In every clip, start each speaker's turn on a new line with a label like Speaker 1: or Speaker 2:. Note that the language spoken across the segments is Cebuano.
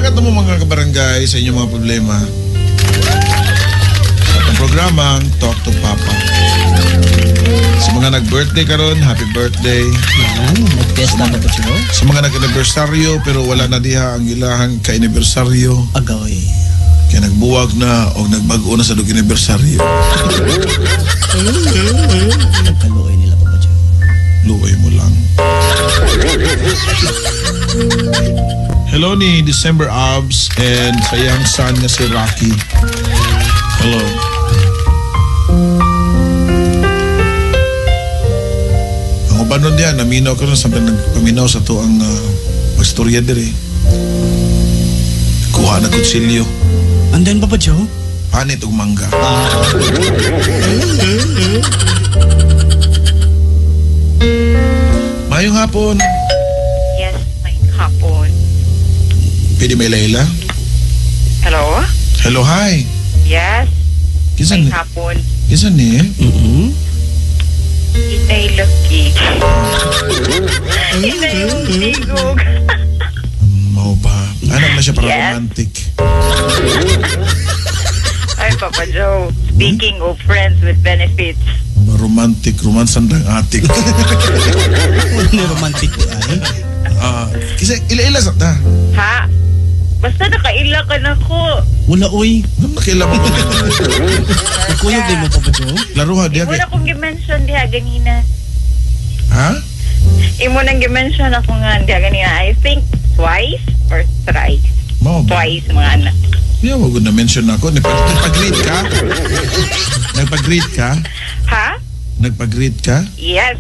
Speaker 1: Modagat na mo, mga kabarangay, sa inyong mga problema. At ang programang Talk to Papa. Sa mga nag-birthday karon, happy birthday.
Speaker 2: Yan, nag-fiesta ka pa siya.
Speaker 1: Sa mga nag-anibersaryo pero wala na diha ang ilahang ka-anibersaryo.
Speaker 2: Agaway.
Speaker 1: Kaya nagbuwag na o nagbag-o na sa dug anibersaryo.
Speaker 2: Nagkaluoy nila, Papa Joe.
Speaker 1: Luoy mo lang. Hello ni December Abs and sa iyang son nga si Rocky. Hello. Ang uban nun diyan, naminaw ko rin sa nagpaminaw sa to ang magstorya diri. Kuha na kutsilyo.
Speaker 2: And then, Papa Joe?
Speaker 1: Panit og mangga. Mayong hapon.
Speaker 3: Yes, may hapon.
Speaker 1: Pwede may Layla?
Speaker 3: Hello?
Speaker 1: Hello, hi.
Speaker 3: Yes,
Speaker 1: Kinsa
Speaker 3: may
Speaker 1: ni?
Speaker 3: hapon.
Speaker 1: Kinsa ni?
Speaker 2: Mm-hmm.
Speaker 3: Inay lucky. Inay yung tigog.
Speaker 1: Mao ba? Anak na siya para
Speaker 3: Yes.
Speaker 1: romantic.
Speaker 3: Ay, Papa Joe, speaking of friends with benefits.
Speaker 1: Romantic, romansan ang atik.
Speaker 2: Ano romantic di ay?
Speaker 1: Kasi ila-ila sa ta.
Speaker 3: Ha? Basta nakaila ka na ko.
Speaker 2: Wala, uy.
Speaker 1: Nung nakaila mo.
Speaker 2: Nagkuyog din mo, Papa Joe?
Speaker 1: Laro ha, diya
Speaker 3: Imo
Speaker 1: kay.
Speaker 3: na kong gi-mention diha ganina.
Speaker 1: Ha?
Speaker 3: Imo nang gi-mention ako nga diha ganina. I think twice or thrice.
Speaker 1: Mao ba?
Speaker 3: Twice mga anak.
Speaker 1: Yeah, wag na mention ako. Nagpag-greet ka? Nagpag-greet ka?
Speaker 3: Ha?
Speaker 1: Nagpag-greet ka?
Speaker 3: Yes.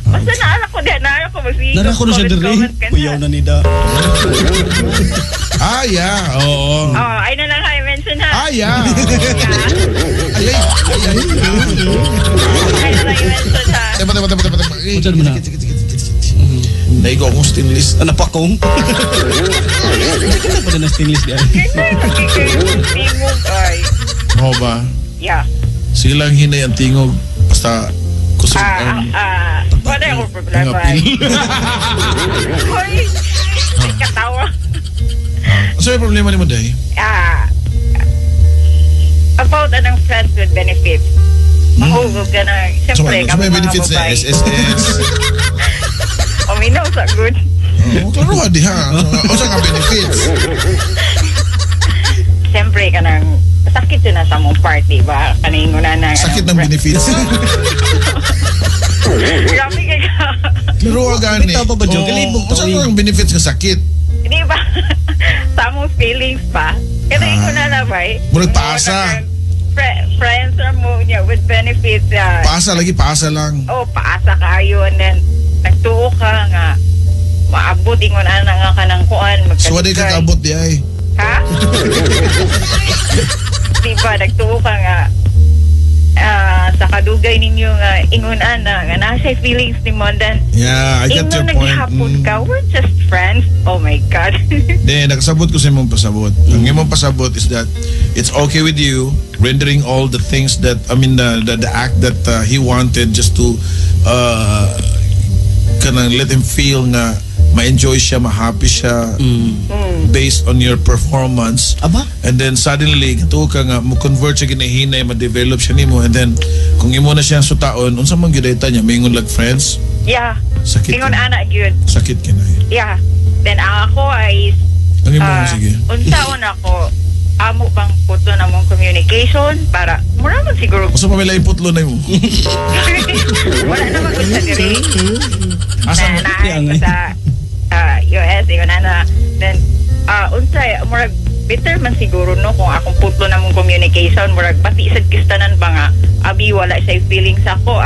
Speaker 3: Basta naara ko diha, naara ko. Magsige,
Speaker 2: Nara ko na siya
Speaker 3: comment,
Speaker 2: diri.
Speaker 3: comment ka na.
Speaker 2: Puyaw na ni da.
Speaker 1: Ah, yeah. Oo.
Speaker 3: Oh, ay na lang ha, i-mention ha.
Speaker 1: Ah, yeah. Ay, ay, ay, ay.
Speaker 3: Ay na lang i-mention ha.
Speaker 1: Tama, tama, tama, tama, tama. Eh,
Speaker 2: Unsa man na?
Speaker 1: Sige, sige, sige, sige, sige. Naigo akong stainless.
Speaker 2: Ano pa kong? Kita pa na stainless di ay.
Speaker 3: Ganyan, lagi kayo tingog ay.
Speaker 1: Mao ba?
Speaker 3: Yeah.
Speaker 1: Sige lang hinay ang tingog. Basta kusog
Speaker 3: Ah,
Speaker 1: ang
Speaker 3: ah, wala akong
Speaker 1: ang
Speaker 3: problema.
Speaker 1: apil.
Speaker 3: Hoy, ay katawa.
Speaker 1: Ano yung problema ni mo, Day?
Speaker 3: Ah, about anong friends with benefits. Mahugog ka na.
Speaker 1: So,
Speaker 3: Siyempre,
Speaker 1: ano, so may
Speaker 3: kami mga
Speaker 1: benefits na
Speaker 3: babae.
Speaker 1: SSS.
Speaker 3: Uminaw sa good.
Speaker 1: Oh, klaro ha, di ha. O sa nga benefits?
Speaker 3: Siyempre, ka nang sakit yun na sa mong part, di ba? Kaningo na na.
Speaker 1: Sakit ng benefits.
Speaker 3: Grabe ka ka.
Speaker 1: Klaro ha, gani.
Speaker 2: Bitaw pa ba, Joe? Galibog to,
Speaker 1: Unsa
Speaker 2: eh.
Speaker 1: ang benefits nga sakit?
Speaker 3: Di ba? Sa among feelings pa. Kasi
Speaker 1: Ah.
Speaker 3: ko na na ba eh.
Speaker 1: Murag paasa.
Speaker 3: Friends are mo niya with benefits.
Speaker 1: Paasa lagi, paasa lang.
Speaker 3: Oh, paasa kayo and then nagtuo ka nga maabot ingon ana nga ka ng kuan
Speaker 1: So, wala ka kaabot di ay.
Speaker 3: Ha? Di ba nagtuo ka nga sa kadugay ninyo nga ingon ana nga naa siya feelings ni mo and then
Speaker 1: Yeah, I get
Speaker 3: ingon
Speaker 1: your point.
Speaker 3: naghihapon ka, we're just friends. Oh my God.
Speaker 1: Di, nakasabot ko sa imong pasabot. Ang imong pasabot is that it's okay with you rendering all the things that, I mean, the act that he wanted just to kanang let him feel nga ma-enjoy siya, ma-happy siya based on your performance.
Speaker 2: Aba?
Speaker 1: And then suddenly, katuo ka nga, mo-convert siya ginahinay, ma-develop siya nimo. And then, kung imo na siya sutaon, unsa man gyud niya, maingon like friends,
Speaker 3: Yeah.
Speaker 1: sakit.
Speaker 3: Ingon
Speaker 1: kina.
Speaker 3: ana gyud.
Speaker 1: Sakit kinay.
Speaker 3: Yeah. Then ang ako ay
Speaker 1: Ang imo, sige.
Speaker 3: Unsaon ako amo bang puto na mong communication para mura man siguro
Speaker 1: Unsa pa may laing putlo na imo?
Speaker 3: Wala naman ko sa diri.
Speaker 1: Asa
Speaker 3: Na
Speaker 2: Kaya nga.
Speaker 3: na sa US ingon ana. Then unsay murag bitter man siguro no kung akong putlo na mong communication murag bati sad kistanan ba nga abi wala siya feelings ako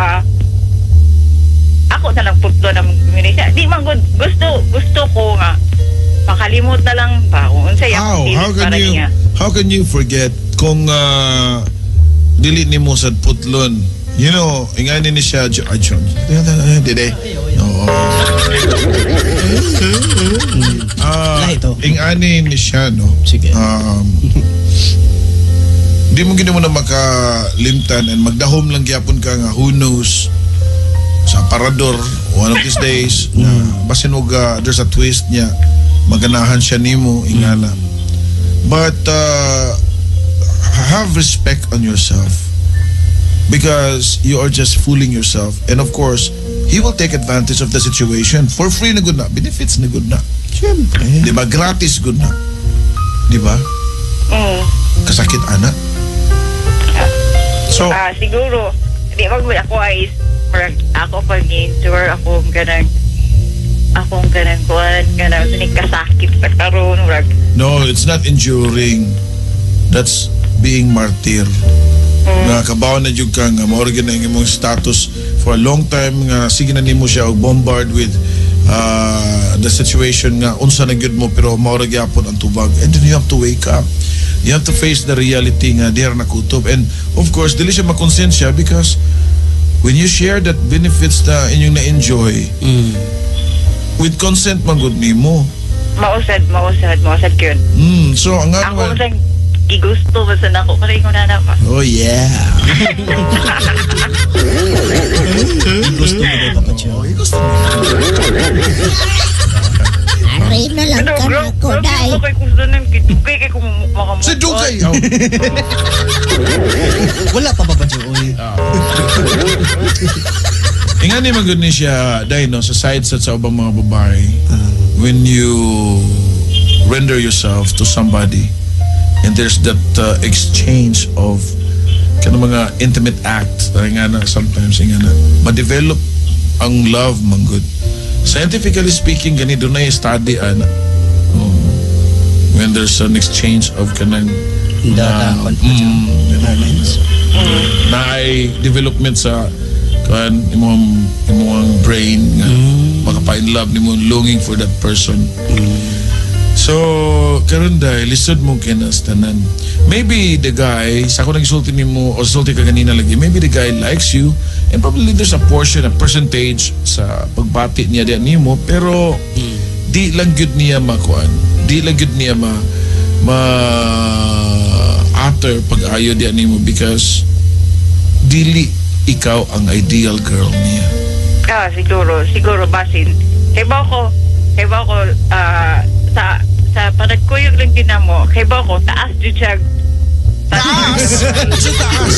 Speaker 3: ako na lang putlo na mong communication di man gud gusto ko nga makalimot na lang ba kung unsay akong
Speaker 1: How? How
Speaker 3: feelings
Speaker 1: can
Speaker 3: para
Speaker 1: you
Speaker 3: niya.
Speaker 1: How can you forget kung dili nimo sad putlon? You know, ingani ni siya ay John. Dide. Oo.
Speaker 2: Lahi to.
Speaker 1: Ingani ni siya no.
Speaker 2: Sige.
Speaker 1: Di mo gini mo na makalimtan and magdahom lang gyapon ka nga who knows sa parador one of these days na basin og there's a twist niya Maganahan siya nimo ingana. But have respect on yourself because you are just fooling yourself. And of course, he will take advantage of the situation. For free na gud na, benefits na gud na.
Speaker 2: Siyempre.
Speaker 1: Di ba? Gratis gud na. Di ba?
Speaker 3: Mm.
Speaker 1: Kasakit ana. So,
Speaker 3: Ah, siguro di ba ako ay murag ako pag endure akong ganang kuan kanang kasakit sa karon murag.
Speaker 1: No, it's not enduring. That's being martyr. Nga kabaw na jud ka nga mao ra gyud na ang imong status for a long time nga sige na nimo siya og bombard with the situation nga unsa na gyud mo, pero mao ra gyapon ang tubag, and then you have to wake up. You have to face the reality nga diha ra nakutob, and of course dili siya makonsensya because when you share that benefits na inyong na-enjoy with consent man gud nimo.
Speaker 3: Mausad, mausad, mausad yun.
Speaker 1: So ang
Speaker 3: Ako
Speaker 1: ano
Speaker 3: sang gigusto basta nako kay ko na na.
Speaker 1: Oh yeah.
Speaker 2: Gusto mo daw, Papa Joe.
Speaker 1: Oh, gusto mo.
Speaker 4: Aray na lang
Speaker 3: Pero
Speaker 4: ka na ko, day.
Speaker 3: Grabe kay gusto nang gidugay kay kung makamukha.
Speaker 1: Sa dugay. Oh.
Speaker 2: Wala pa, Papa Joe. Oy.
Speaker 1: Ingani man gud ni siya dai no, sa side sa ubang mga babae, when you render yourself to somebody and there's that exchange of kanang mga intimate act nga na sometimes nga na ma-develop ang love man gud. Scientifically speaking, gani doon na study ana. Oh. When there's an exchange of kanang
Speaker 2: Data,
Speaker 1: na,
Speaker 2: kwan, Papa Joe. Hormones.
Speaker 1: Na ay development sa kan imong brain nga makapa-in love nimo, longing for that person. So karon dahil lisod mo kinas tanan. Maybe the guy sa ako nagsulti nimo o sulti ka ganina lagi, maybe the guy likes you and probably there's a portion, a percentage sa pagbati niya diyan nimo, pero di lang gyud niya makuan. Di lang gyud niya ma ma utter pag-ayo diyan nimo because dili ikaw ang ideal girl niya.
Speaker 3: Ah, siguro, siguro basin. Kay ba ko sa panagkuyog lang din mo, kay ba ko taas jud siya.
Speaker 1: Taas! Sa taas!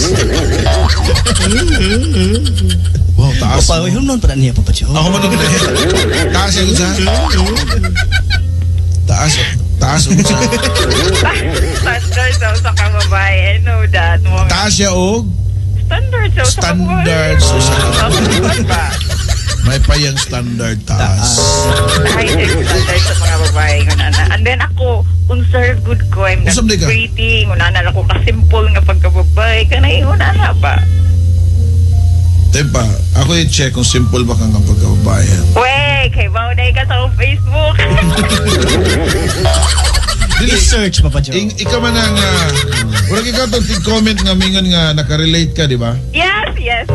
Speaker 1: Wow, taas.
Speaker 2: Papa, uy, humnon pa na niya, Papa Joe.
Speaker 1: Ako man ang taas yung sa. Taas. Taas og sa.
Speaker 3: Standard sa usa ka babae. I know that. Mo.
Speaker 1: Taas siya og
Speaker 3: Standard sa usa ka babae.
Speaker 1: Standard sa usa ka
Speaker 3: babae. Ba?
Speaker 1: May payang standard taas.
Speaker 3: High standard sa mga babae nguna na. And then ako, unsa good ko, I'm not
Speaker 1: Unsa man ka?
Speaker 3: pretty, nguna na ako ka-simple nga pagkababae, kanay nguna na ba?
Speaker 1: Diba? Ako i-check kung simple ba kang pagkababae.
Speaker 3: Wey, kay mao na ka sa akong Facebook.
Speaker 1: Dili,
Speaker 2: I-search, Papa Joe.
Speaker 1: Ikaw man ang, wala ikaw itong tig-comment nga mingon nga nakarelate ka, di ba?
Speaker 3: Yes.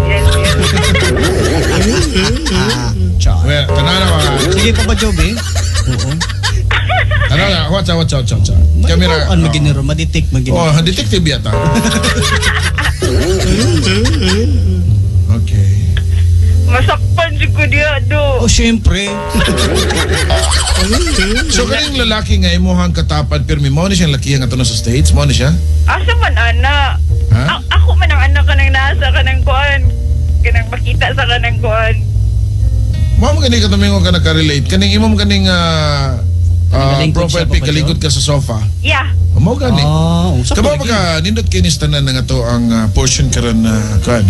Speaker 2: Ah, char.
Speaker 1: Well, tanaw na ba?
Speaker 2: Sige, Papa Joe, be. Oo.
Speaker 1: Tanaw na, watch out, watch out, watch out. Camera.
Speaker 2: Ano maginero, madetect maginero.
Speaker 1: Oh, detective yata. Okay.
Speaker 3: Masakpan jud ko diya do.
Speaker 2: Oh, syempre.
Speaker 1: So kaning lalaki nga imuhang katapad pirmi mao ni siyang lakihan nga sa States, mao ni siya?
Speaker 3: Asa man ana?
Speaker 1: Ha?
Speaker 3: Ako man ang anak kanang nasa kanang kuan. Kanang makita sa kanang kuan.
Speaker 1: Mao man gani ka tumingo ka nakarelate. Kaning imo man kaning
Speaker 2: Kalingkod
Speaker 1: profile
Speaker 2: siya,
Speaker 1: pic
Speaker 2: Papa
Speaker 1: kalingkod ka sa sofa.
Speaker 3: Yeah.
Speaker 1: Mao gani.
Speaker 2: Oh, unsa
Speaker 1: Kabaw
Speaker 2: pa
Speaker 1: ba ka nindot kini sa tanan na nga to ang portion karon na kuan.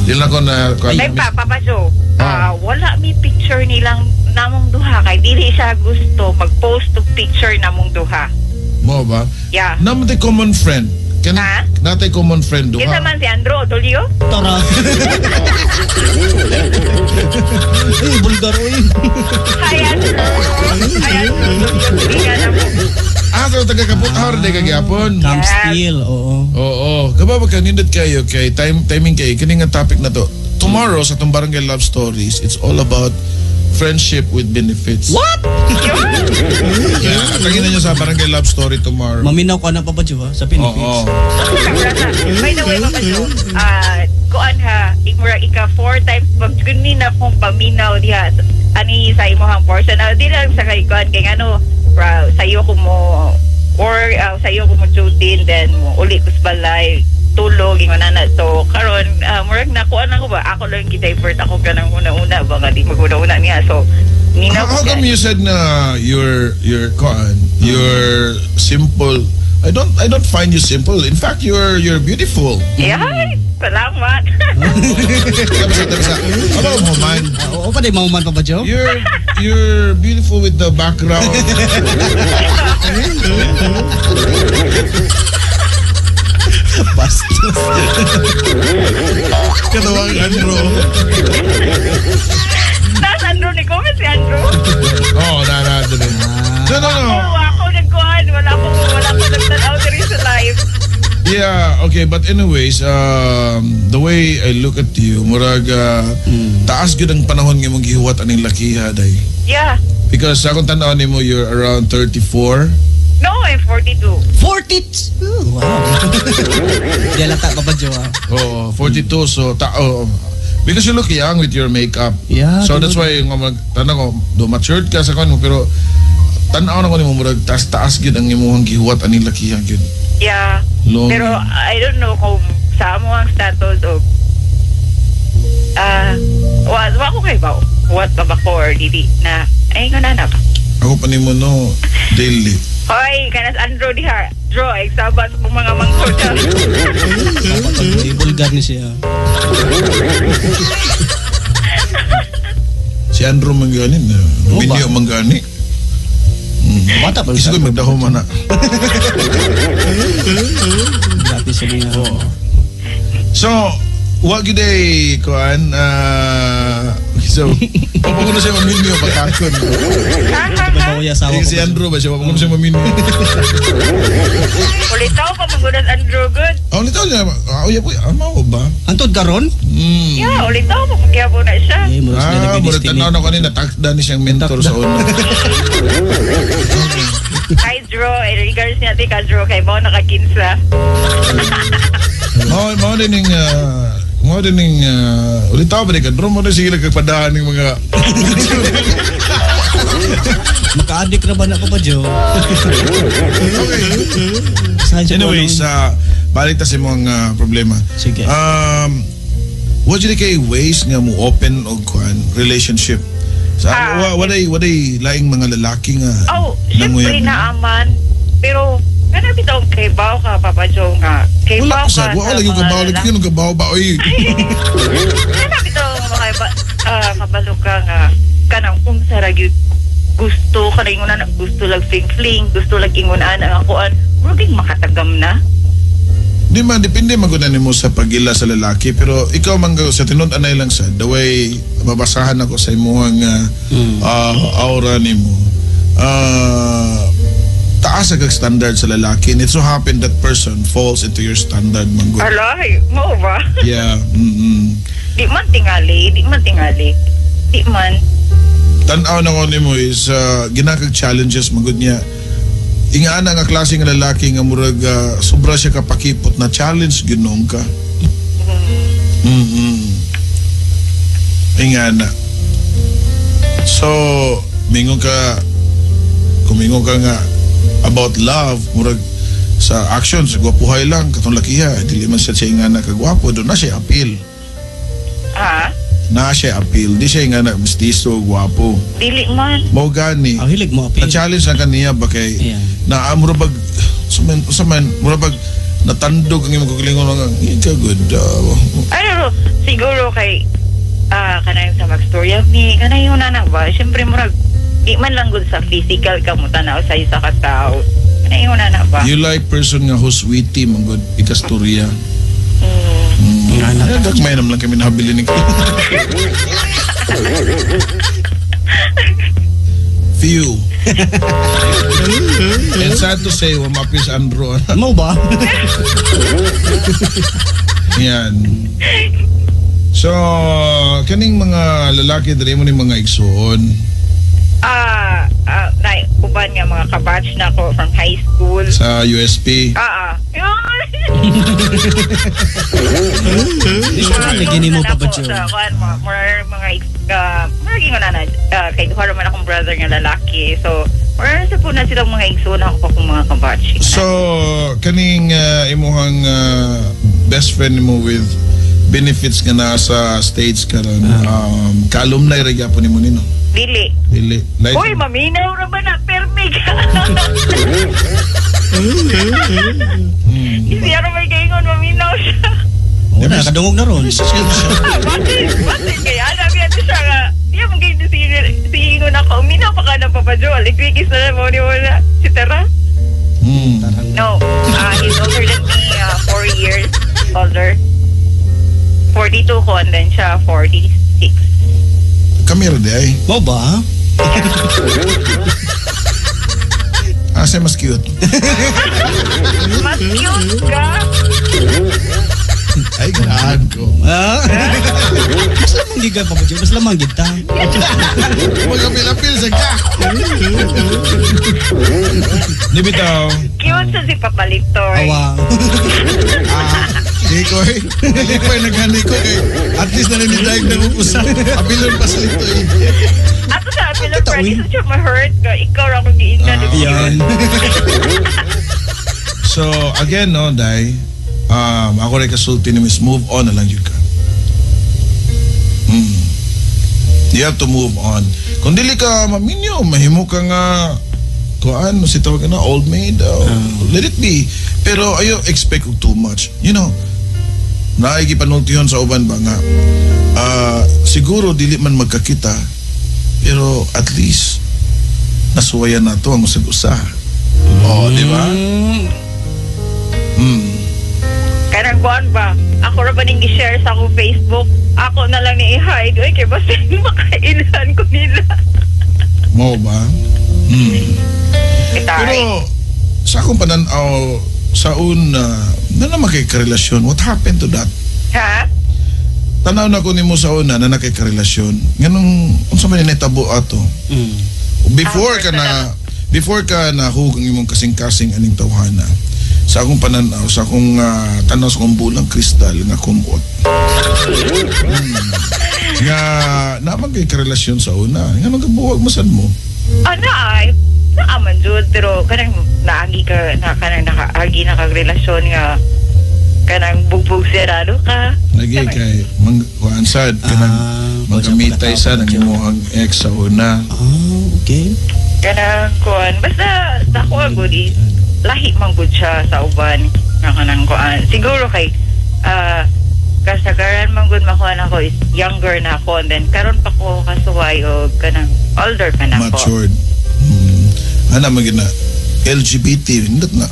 Speaker 1: Dili na ko na kuan.
Speaker 3: Ay pa, Papa Joe.
Speaker 1: Ah.
Speaker 3: Wala mi picture nilang namong duha kay dili siya gusto mag-post og picture namong duha.
Speaker 1: Mo ba?
Speaker 3: Yeah.
Speaker 1: Naman common friend. Kan
Speaker 3: Ha?
Speaker 1: natay common friend duha.
Speaker 3: Kinsa man si Andro Odolio?
Speaker 2: Tara. Ay, bulgar oy.
Speaker 3: Hi Andro. Hi Andro Odolio. Sige ka na mo.
Speaker 1: Ah, so taga Kaputhar di ka gyapon.
Speaker 2: Camp
Speaker 3: Yes.
Speaker 2: Steel, oo.
Speaker 1: Oo, kabaw ba ka nindot kayo kay timing kay kini nga topic na to. Tomorrow sa atong Barangay Love Stories, it's all about friendship with benefits.
Speaker 2: What?
Speaker 1: Yeah, tangina nyo sa Barangay Love Story tomorrow.
Speaker 2: Maminaw ka na, Papa Joe, ha? Sa benefits.
Speaker 1: Oo.
Speaker 3: By the way, Papa Joe, kuan ha, imura ika four times pag na kong paminaw diha ani sa imong portion. Di lang sa kay kuan kay ano, Sayo ko mo or sayo ko mo duty and then mo uli ko sa balay tulog ingon na. So karon murag nakuha na ko ba, ako lang gi-divert ako kanang una-una ba nga di maguna-una niya, so nina.
Speaker 1: How come you said na you're kuan, you're simple? I don't find you simple. In fact, you're beautiful.
Speaker 3: Yeah, salamat.
Speaker 1: Tapos, tapos, ano mo man?
Speaker 2: Oo pa di mauman pa ba, Joe?
Speaker 1: You're beautiful with the background.
Speaker 2: Bastos.
Speaker 1: Katawang Andrew.
Speaker 3: Tapos Andrew ni comment si Andrew.
Speaker 1: Oh, na na na. No.
Speaker 3: Oh, ako nagkuhan, wala ko nagtanaw diri sa live.
Speaker 1: Yeah, okay, but anyways, the way I look at you, murag taas gyud ang panahon nga imong gihuwat aning lakiha day.
Speaker 3: Yeah.
Speaker 1: Because sa akong tan-aw nimo, you're around 34.
Speaker 3: No, I'm 42.
Speaker 2: 42! Wow. Di halata pa ba, Joe? Ah?
Speaker 1: Oh, 42, so ta oh, because you look young with your makeup.
Speaker 2: Yeah,
Speaker 1: so that's
Speaker 2: tinuod.
Speaker 1: why nga mag tanaw ko, do matured ka sa kon mo, pero tan-aw na ko nimo, murag taas-taas gyud ang imong gihuwat aning lakiha gyud.
Speaker 3: Yeah.
Speaker 1: Long.
Speaker 3: Pero I don't know kung sa amo ang status o wa ko kay ba what ba ba ko or dili na ay nga na ba.
Speaker 1: Ako pa nimo no daily.
Speaker 3: Hoy, kanas Andrew diha. Draw ay sabat sa mga manghod.
Speaker 2: Di vulgar ni siya.
Speaker 1: Si Andrew manggani na.
Speaker 2: Oo ba?
Speaker 1: Binyo manggani.
Speaker 2: Bata pa.
Speaker 1: Isa ko magdahom na.
Speaker 2: Grabe siya niya.
Speaker 1: So, wa gyud ay kuan so wa ko na siya maminyo patakon.
Speaker 2: Ba ko asawa
Speaker 1: Yung
Speaker 2: ko.
Speaker 1: si Andrew ba siya, wa ko na siya maminyo.
Speaker 3: Ulitaw pa mangunan Andrew good.
Speaker 1: Oh, nito niya. Ah, uya po, mao ba?
Speaker 2: Antod karon?
Speaker 3: Yeah, ulitaw pa magyabo na siya.
Speaker 2: Eh, murag sila
Speaker 1: Ah, murag
Speaker 2: nag-destiny.
Speaker 1: tanaw na kanina takda ni siyang mentor sa una.
Speaker 3: Hi Drew, in regards niya ti ka Drew kay mo nakakinsa.
Speaker 1: Mao din ning ulitaw ba di ka Drew mo din sige nagpadaan ning mga
Speaker 2: Maka-addict ra ba na ko pa, Joe?
Speaker 1: Okay.
Speaker 2: Saan siya
Speaker 1: Anyways, balik ta sa imong problema.
Speaker 2: Sige.
Speaker 1: What jud kay ways nga mo open og kuan relationship? Sa walay laing mga lalaki nga
Speaker 3: Oh, syempre
Speaker 1: nanguyab
Speaker 3: na aman. Pero kana bitaw kay baw ka Papa Joe nga. Kay
Speaker 1: Wala
Speaker 3: baw
Speaker 1: ko sad,
Speaker 3: ka
Speaker 1: wala
Speaker 3: sa
Speaker 1: lagi
Speaker 3: mga
Speaker 1: kabaw, lagi
Speaker 3: lalaki.
Speaker 1: kang kabaw ba oy.
Speaker 3: Kana bitaw makaiba kabalo ka nga kanang unsa ra gyud gusto kanang ingon na gusto lag fling fling, gusto lag ingon ana ang kuan, murag makatagam na.
Speaker 1: Di man depende man gud na nimo sa pagila sa lalaki, pero ikaw man gud, sa tinud anay lang sa the way mabasahan ako sa imong aura nimo. Taas ang standard sa lalaki and it so happen that person falls into your standard man gud.
Speaker 3: Alay, mo ba?
Speaker 1: Yeah.
Speaker 3: Di man tingali, di man tingali. Di man.
Speaker 1: Tan-aw na ko nimo is ginakag challenges man gud niya. Ingana nga klase nga lalaki nga murag sobra siya kapakipot na challenge ginoong ka. Ingana. So, mingon ka kumingon ka nga about love, murag sa actions, gwapuhay lang, katong lakiha, dili man siya ingana kagwapo, doon na siya appeal.
Speaker 3: Ha?
Speaker 1: Na siya appeal, di siya ingana mestizo, gwapo.
Speaker 3: Dili man.
Speaker 1: Mao gani.
Speaker 2: Ang hilig mo appeal.
Speaker 1: Na-challenge na kaniya ba kay na mura bag sa man mura bag natandog ang imong kagalingon nga ika good.
Speaker 3: I don't know, siguro kay kanang sa magstorya mi, kanang yung nana ba? Siyempre murag di man lang good sa physical ka mo tanaw sa isa ka tao. Kanang yung nana ba?
Speaker 1: You like person nga who's witty man good ikastorya.
Speaker 2: Nga na.
Speaker 1: Eh, gagmay naman lang kami nabili ni Few. And sad to say, wamapis Andro.
Speaker 2: Mo ba?
Speaker 1: Yan. So, kaning mga lalaki diri mo ni mga igsuon.
Speaker 3: Na uban nga mga kabatch na ko from high school.
Speaker 1: Sa USP.
Speaker 3: Ah.
Speaker 2: Di siya man lagi nimo, Papa Joe.
Speaker 3: Sa kuan mga more mga mga gingon na kay duha ra man akong brother nga lalaki. So, more sa po na silang mga igsoon ako pa kong mga kabatch.
Speaker 1: So, kaning imuhang best friend nimo with benefits nga nasa States karon, ka-alumni ra gyapon nimo nino?
Speaker 3: Dili.
Speaker 1: Dili. Like,
Speaker 3: Uy, maminaw ra ba na permi ka? Siya ra may gaingon maminaw siya.
Speaker 2: Oh, na nakadungog na ron.
Speaker 3: Bakit? Bakit kaya? Alam yan siya nga. Iya mong ganyan si ingon ako. Uminaw pa ka ng Papa Joe. Aligwigis na lang mo ni wala. Si Tara? No. He's older than me. 4 years older. 42 ko and then siya 46.
Speaker 1: Kami ra di ay.
Speaker 2: Mo ba?
Speaker 1: Ah, siya mas cute.
Speaker 3: Mas cute ka.
Speaker 1: Ay, ganahan ko.
Speaker 2: Ah. Mas lamang gid ka, Papa Joe. Mas lamang gid ta.
Speaker 1: Magapil-apil sa ka. Di bitaw.
Speaker 3: Cute sa si Papa Litoy.
Speaker 2: Awa.
Speaker 1: Di ko eh. Di pa naghani ko eh. At least naninidag na upusa. Abilon pa sa lito eh.
Speaker 3: Ato sa Apilo
Speaker 2: Totoo
Speaker 3: Friend,
Speaker 2: eh.
Speaker 3: isa siya ma-hurt ka. Ikaw ra akong giingnan.
Speaker 2: Yan.
Speaker 1: So, again, no, Day, ako rin kasulti ni Miss, move on na lang yun ka. You have to move on. Kung dili ka maminyo, mahimo ka nga, kuan, si tawag ka na, old maid, oh, let it be. Pero ayo expect og too much. Naigi panultihon sa uban ba nga, siguro dili man magkakita, pero at least, nasuwayan na to ang usag-usa. Oh, di ba?
Speaker 3: Kanang kuan ba? Ako ra ba ning i-share sa akong Facebook? Ako na lang ni i-hide. Uy, kay basta makailhan ko nila.
Speaker 1: Mo ba?
Speaker 3: Kita.
Speaker 1: Pero sa akong pananaw, sa una, na naman kay karelasyon, what happened to that?
Speaker 3: Ha?
Speaker 1: Tanaw na ko nimo sa una na nakay karelasyon. Nganong unsa man nitabo ato? Before
Speaker 3: Ah,
Speaker 1: ka na before ka na ang imong kasing-kasing aning tawhana. Sa akong pananaw, sa akong tanaw sa akong bulang kristal nga kumot. Nga naman kay karelasyon sa una. Nganong gabuwag masad mo?
Speaker 3: Ah, na ay. Naa man jud pero kanang naagi ka na kanang nakaagi na kag relasyon nga kanang bugbog sirado ka.
Speaker 1: Lagi kay mang kuan sad kanang magkamitay sad ang imong ex sa una.
Speaker 2: Ah, okay.
Speaker 3: Kanang kuan basta sa ako ang good is lahi man gud siya sa uban nga kanang kuan. Siguro kay kasagaran man gud makuha nako is younger na ako and then karon pa ko kasuway og kanang older pa na ako.
Speaker 1: Matured. Ana man gina LGBT hindot na.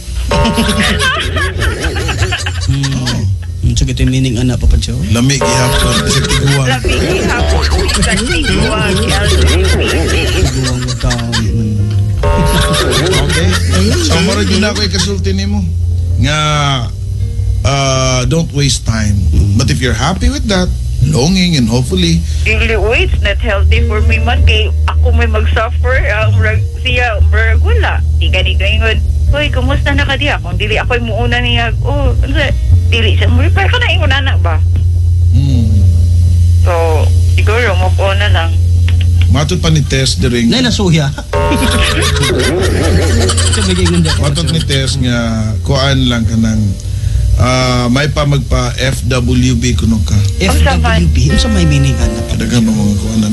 Speaker 2: So, ito yung meaning ana, Papa Joe.
Speaker 1: Lami gihapon bisag tiguang.
Speaker 3: Labi gihapon bisag tiguang LGBT.
Speaker 2: Tiguang mo taon.
Speaker 1: Okay. So mura gyud na ako ikasulti nimo nga don't waste time. But if you're happy with that, longing and hopefully
Speaker 3: Dili, wait, it's not healthy for me man kay ako may mag-suffer ang murag siya murag wala di ka ni kaingon, "Hoy, kumusta na ka diha?" Kung dili ako'y muuna niya, oh, unsa, dili siya mo reply ka na ingon ana ba. So siguro move on na lang.
Speaker 1: Matod pa ni Tess during
Speaker 2: Nay, nasuya. Ito may ingon di, Papa
Speaker 1: Matod
Speaker 2: Joe.
Speaker 1: ni Tess nga kuan lang kanang may pa magpa FWB kuno ka.
Speaker 2: FWB, unsa may meaning ana, Papa
Speaker 1: Daghan
Speaker 2: Joe?
Speaker 1: pa mga kuan na.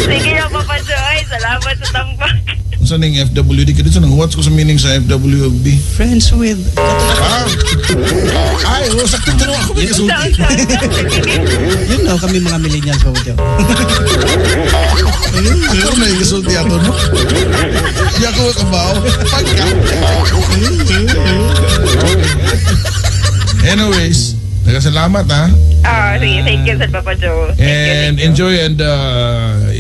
Speaker 3: Sige na, Papa Joy, salamat sa tambak.
Speaker 1: Unsa ning FWD ka dito nang watch ko sa meaning sa FWB?
Speaker 2: Friends with
Speaker 1: Ah. Ay, oh, sakto tanong ako may kasulti.
Speaker 3: Unsa, unsa?
Speaker 2: Kami mga millennials, Papa Joe.
Speaker 1: Ako na yung kasulti ato, no? Di ako kabaw. Pagka. Anyways, salamat ha.
Speaker 3: Ah, sige, thank you sa Papa Joe. Thank you,
Speaker 1: And
Speaker 3: thank you.
Speaker 1: enjoy and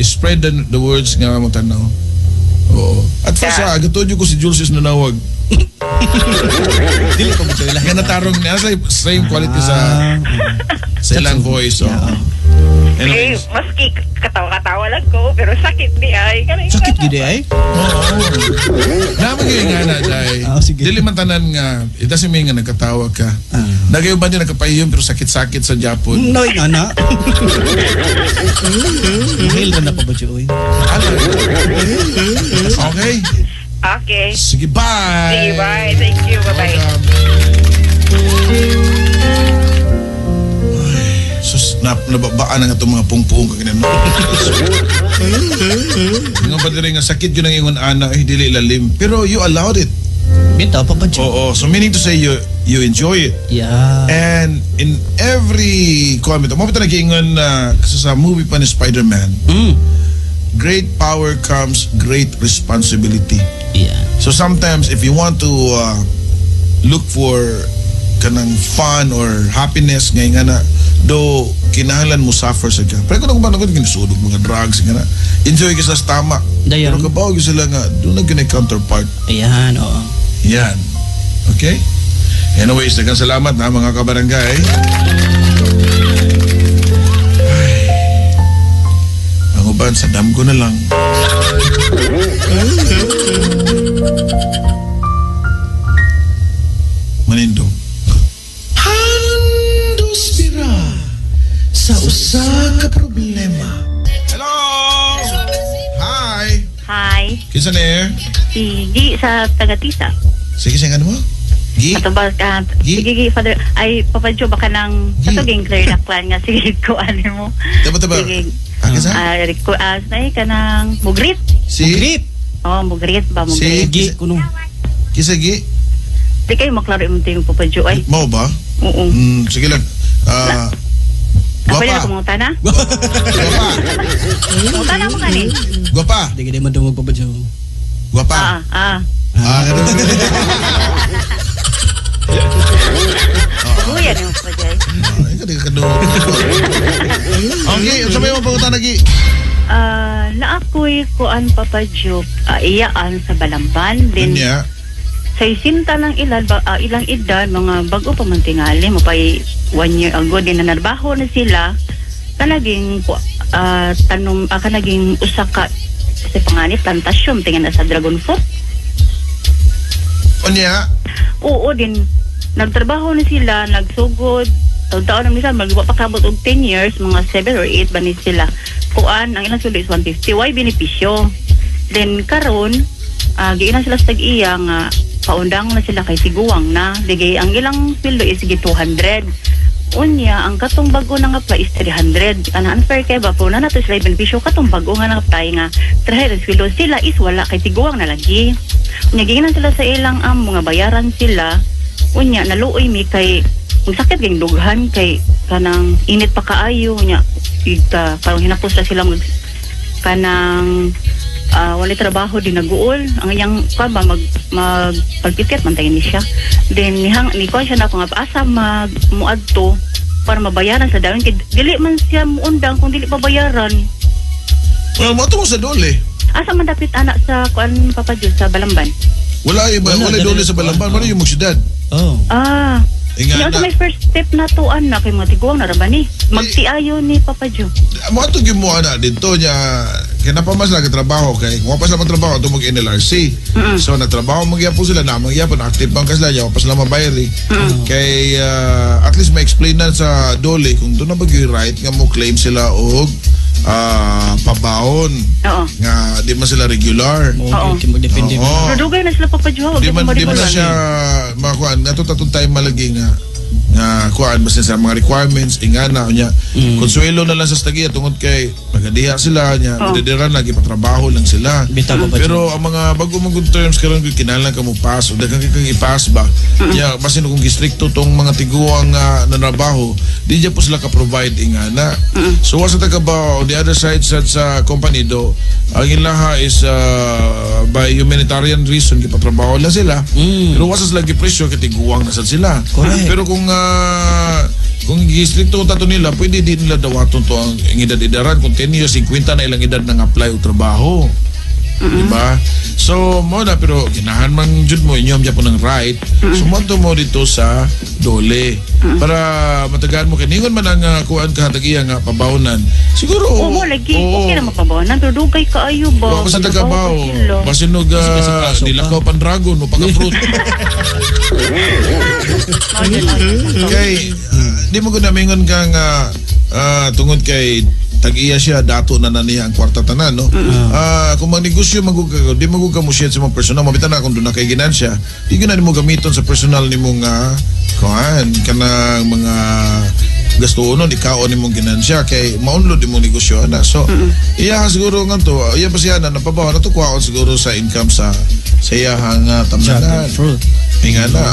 Speaker 1: spread the words nga mo tanaw. Oo. At first, gatod ko si Jules is nanawag.
Speaker 2: Dili pa mo lahi.
Speaker 1: Nga natarong niya sa same quality sa sa ilang voice. Oh.
Speaker 2: Yeah.
Speaker 3: Eh,
Speaker 1: Anyways,
Speaker 3: maski katawa-katawa lang ko, pero sakit di ay. Kanang
Speaker 2: Sakit gid ay.
Speaker 1: oo. Naman gyud nga na day.
Speaker 2: Ah, sige.
Speaker 1: Dili man tanan nga it doesn't mean nga nagkatawa ka.
Speaker 2: Ah.
Speaker 1: Nagayo ba din nagkapahiyom pero sakit-sakit sa Japon.
Speaker 2: No, nga na. Mahil ra na pa ba oy.
Speaker 1: Ala. Okay.
Speaker 3: Okay.
Speaker 1: Sige, bye.
Speaker 3: Sige, bye. Thank you. Bye-bye.
Speaker 1: Welcome. Ay, sus, nababaan ang itong mga pungpung kaginan mo. Nga ba diri nga sakit yun ang ingon ana, eh, dili lalim. Pero you allowed it.
Speaker 2: Bitaw pa ba Joe?
Speaker 1: Oo, so meaning to say you enjoy it.
Speaker 2: Yeah.
Speaker 1: And in every comment, mo pa nag-iingon na kasi sa movie pa ni Spider-Man, great power comes great responsibility.
Speaker 2: Yeah.
Speaker 1: So sometimes if you want to look for kanang fun or happiness ngay nga na do kinahanglan mo suffer sa ka. Pero kung ba nagod ginisudog mga drugs nga na enjoy ka sa tama.
Speaker 2: Dayon.
Speaker 1: Pero kabaw gyud sila nga do na gyud counterpart.
Speaker 2: Ayan, oo.
Speaker 1: Yan. Okay? Anyways, daghang salamat na mga kabarangay. Ay. Ang uban sa dam ko na lang. Manindog. Handos bira sa usa ka problema. Hello! Hi!
Speaker 5: Hi,
Speaker 1: Kinsa ni?
Speaker 5: si G sa Tagatisa.
Speaker 1: Sige, sige, ano mo? Gi?
Speaker 5: Ato ba ka
Speaker 1: Gi?
Speaker 5: sige Gi, Father ay Papa Joe baka nang
Speaker 1: Gi.
Speaker 5: sa ging clear na plan nga sige ko ano mo.
Speaker 1: Taba, taba.
Speaker 5: Sige.
Speaker 1: Ah, kinsa?
Speaker 5: Ah, ko as na ka nang mugrit.
Speaker 1: Si?
Speaker 2: Grip.
Speaker 5: Oh, mugrit ba
Speaker 1: Si?
Speaker 5: mugrit.
Speaker 2: Gi kuno.
Speaker 1: Kinsa gi?
Speaker 5: Di kayo maklaro imong ting Papa Joe ay.
Speaker 1: Mao ba?
Speaker 5: Oo.
Speaker 1: Sige lang. Ah,
Speaker 5: Ako
Speaker 1: guwapa.
Speaker 5: na ako mga tana.
Speaker 1: Guwapa.
Speaker 5: Mga tana mo kani.
Speaker 1: Guwapa.
Speaker 2: Di gid madungog pa ba Joe?
Speaker 1: Guwapa.
Speaker 5: Ah, ah.
Speaker 1: Ah, ganun.
Speaker 5: Kuya ni mo Papa Joe.
Speaker 1: Ay, kadi ka kadungog. Okay, unsa may imong pangutana gi?
Speaker 5: Ah, naakoy kuan Papa Joe, iyaan sa Balamban din.
Speaker 1: Unya.
Speaker 5: Sa isinta ng ilan, ba, ilang edad, mga bago pa man tingali, mapay 1 year ago din na narbaho na sila, kanaging tanom, kanaging usa ka sa pangani plantasyon tingin na sa dragon fruit.
Speaker 1: Unya.
Speaker 5: Oo din nagtrabaho na sila, nagsugod, taon-taon na sila, magwa pa kabot og 10 years, mga 7 or 8 ba ni sila. Kuan, ang ilang sweldo is 150, why benepisyo? Then karon, giinan sila sa tag-iya nga paundang na sila kay tiguang na. Digay ang ilang sweldo is sige 200. Unya, ang katong bago na nga apply is 300. Ana unfair kay ba po na nato sila benepisyo katong bago nga nag-apply nga 300 sweldo sila is wala kay tiguang na lagi. Unya giinan sila sa ilang am mga bayaran sila. Unya naluoy mi kay ang sakit kay dughan kay kanang init pa kaayo unya ika karong hinapos na sila mag kanang walay trabaho din naguol ang iyang kuan ba mag mag pagpitit man tayo ni siya then nihang ni kuan siya na ako nga asa mag muadto para mabayaran sa dayon kay dili man siya muundang kung dili pabayaran.
Speaker 1: Well, mo mo sa dole.
Speaker 5: Asa man dapit anak sa kuan Papa Jud sa Balamban?
Speaker 1: Wala iba,
Speaker 2: Wala,
Speaker 1: wala
Speaker 2: dali
Speaker 1: dole
Speaker 2: na
Speaker 1: sa Balamban,
Speaker 2: kuan.
Speaker 1: wala yung magsyudad.
Speaker 2: Oh.
Speaker 5: Ah.
Speaker 1: Inga
Speaker 5: Yung
Speaker 1: na.
Speaker 5: may first step na to anak kay mga tiguang na ra ba ni magtiayo ni Papa Joe.
Speaker 1: Mo ato gyud mo ana didto nya kay napamas lang trabaho kay kung pa sila magtrabaho ato mag NLRC. So natrabaho magyapon sila na magyapon active bang ka sila nya pa sila mabayri. Kay at least ma-explain na sa dole kung doon na ba gyud right nga mo claim sila og pabaon
Speaker 5: Oo.
Speaker 1: nga di man sila regular.
Speaker 2: Mo
Speaker 5: Oo.
Speaker 2: gyud magdepende.
Speaker 1: Oo.
Speaker 5: Pero dugay na sila Papa Joe.
Speaker 1: Di man di man na siya makuan nato tatong time malagi nga nga kuan basta sa mga requirements ingana unya konsuelo na lang sa stagiya tungod kay magadiha sila nya
Speaker 5: Oh.
Speaker 1: oh. lagi patrabaho lang sila.
Speaker 2: Bitaw pa ba
Speaker 1: Pero ang mga bago mong good terms karon gyud kinahanglan ka mo pass o daghan kay kang i-pass ba. Nya basin kung gistrikto tong mga tiguang nga nanrabaho di dyan po sila ka provide ingana. So wa sa taga ba on the other side sa company do ang ilaha is by humanitarian reason gipatrabaho lang sila. Pero wa sa sila gipresyo kay tiguang na sad sila.
Speaker 2: Correct.
Speaker 1: Pero kung gistrikto tato nila, pwede din nila dawaton to ang edad-edaran. Kung 10 years, 50 na ilang edad nang apply o trabaho. Diba? So mo na, pero ginahan man jud mo, inyong gyapon ng right. So mo mo dito sa DOLE para matagaan mo kay ningon man ang kuan ka tagiya nga pabawnan. Siguro
Speaker 5: Oo, mo lagi. Okay na mapabawanan. Pero dugay kaayo ba?
Speaker 1: Wa pa sa
Speaker 5: Pagtrabaho
Speaker 1: tagabaw.
Speaker 5: pa sila.
Speaker 1: Basinog
Speaker 2: Kasi kaso pa.
Speaker 1: nilakaw pan dragon mo pagka fruit.
Speaker 5: Mao jud, mao jud.
Speaker 1: Kay di mo gud namingon ka nga tungod kay tag-iya siya dato na na niya ang kwarta tanan, no. Kung magnegosyo magug ka, di magug ka mo share sa mga personal, mabitan na kung doon na kay ginansya, di gyud na nimo gamiton sa personal nimo nga kuan kanang mga gastuonon, ikaon nimong ginansya kay maunlod imong negosyo ana. So iya siguro nga to, iya pa siya na napabaw na to, kuhaon siguro sa income sa iyahang
Speaker 2: Dragon
Speaker 1: tamnanan.
Speaker 2: fruit.
Speaker 1: Nga na.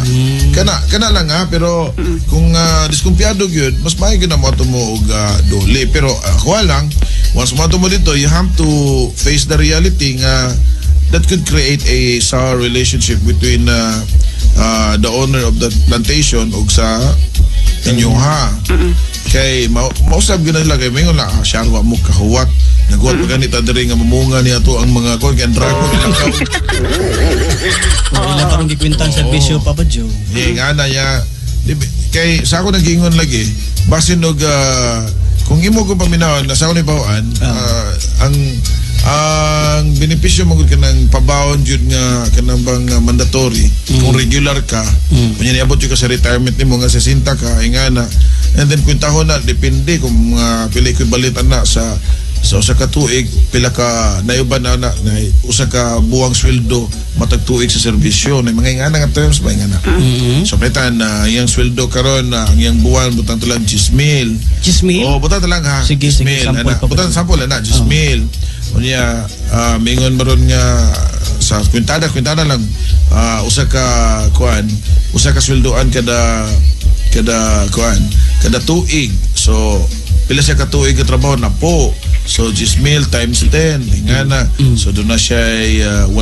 Speaker 1: Kana kana lang ha, pero kung diskumpiyado gyud, mas maayo gyud na moadto mo og DOLE. Pero ako lang, once moadto mo dito, you have to face the reality nga that could create a sour relationship between the owner of that plantation ug sa inyong ha. Kay mausab gyud na nila kay mingon na syarwa mo kahuwat. Naghuwat pa ganita diri nga mamunga niya to ang mga kuan kay ang dragon ilakaw.
Speaker 2: Oh, ilang parang gikwentang serbisyo, Papa Joe.
Speaker 1: Eh, nga na ya. Kay sa ako nagingon lagi, basin og kung imo kong paminawon na sa ako ni bawaan, ang benepisyo magud kanang pabawon jud nga kanang bang mandatory kung regular ka, kunya niabot jud ka sa retirement nimo nga 60 ka, ay nga na, and then kwentahon na depende kung mga pili ko'y balitan na sa usa ka tuig, pila ka nayuban na, na, na usa ka buwang sweldo matag tuig sa serbisyo na mga ingana nga terms ba ingana. So palitan na iyang sweldo karon na ang iyang buwan butang tulang 10,000.
Speaker 2: Chismil?
Speaker 1: Oh, butang talang ha.
Speaker 2: Sige, sige,
Speaker 1: 10,000,
Speaker 2: sample
Speaker 1: ana.
Speaker 2: pa ba?
Speaker 1: Butang sample ana 10,000. Unya mingon maron nga sa kwintada kwintada lang usa ka kuan, usa ka sweldoan kada kada kuan, kada tuig. So pila siya ka tuig ka trabaho na po. So 10,000 times 10 ingana. So doon na siya 100,000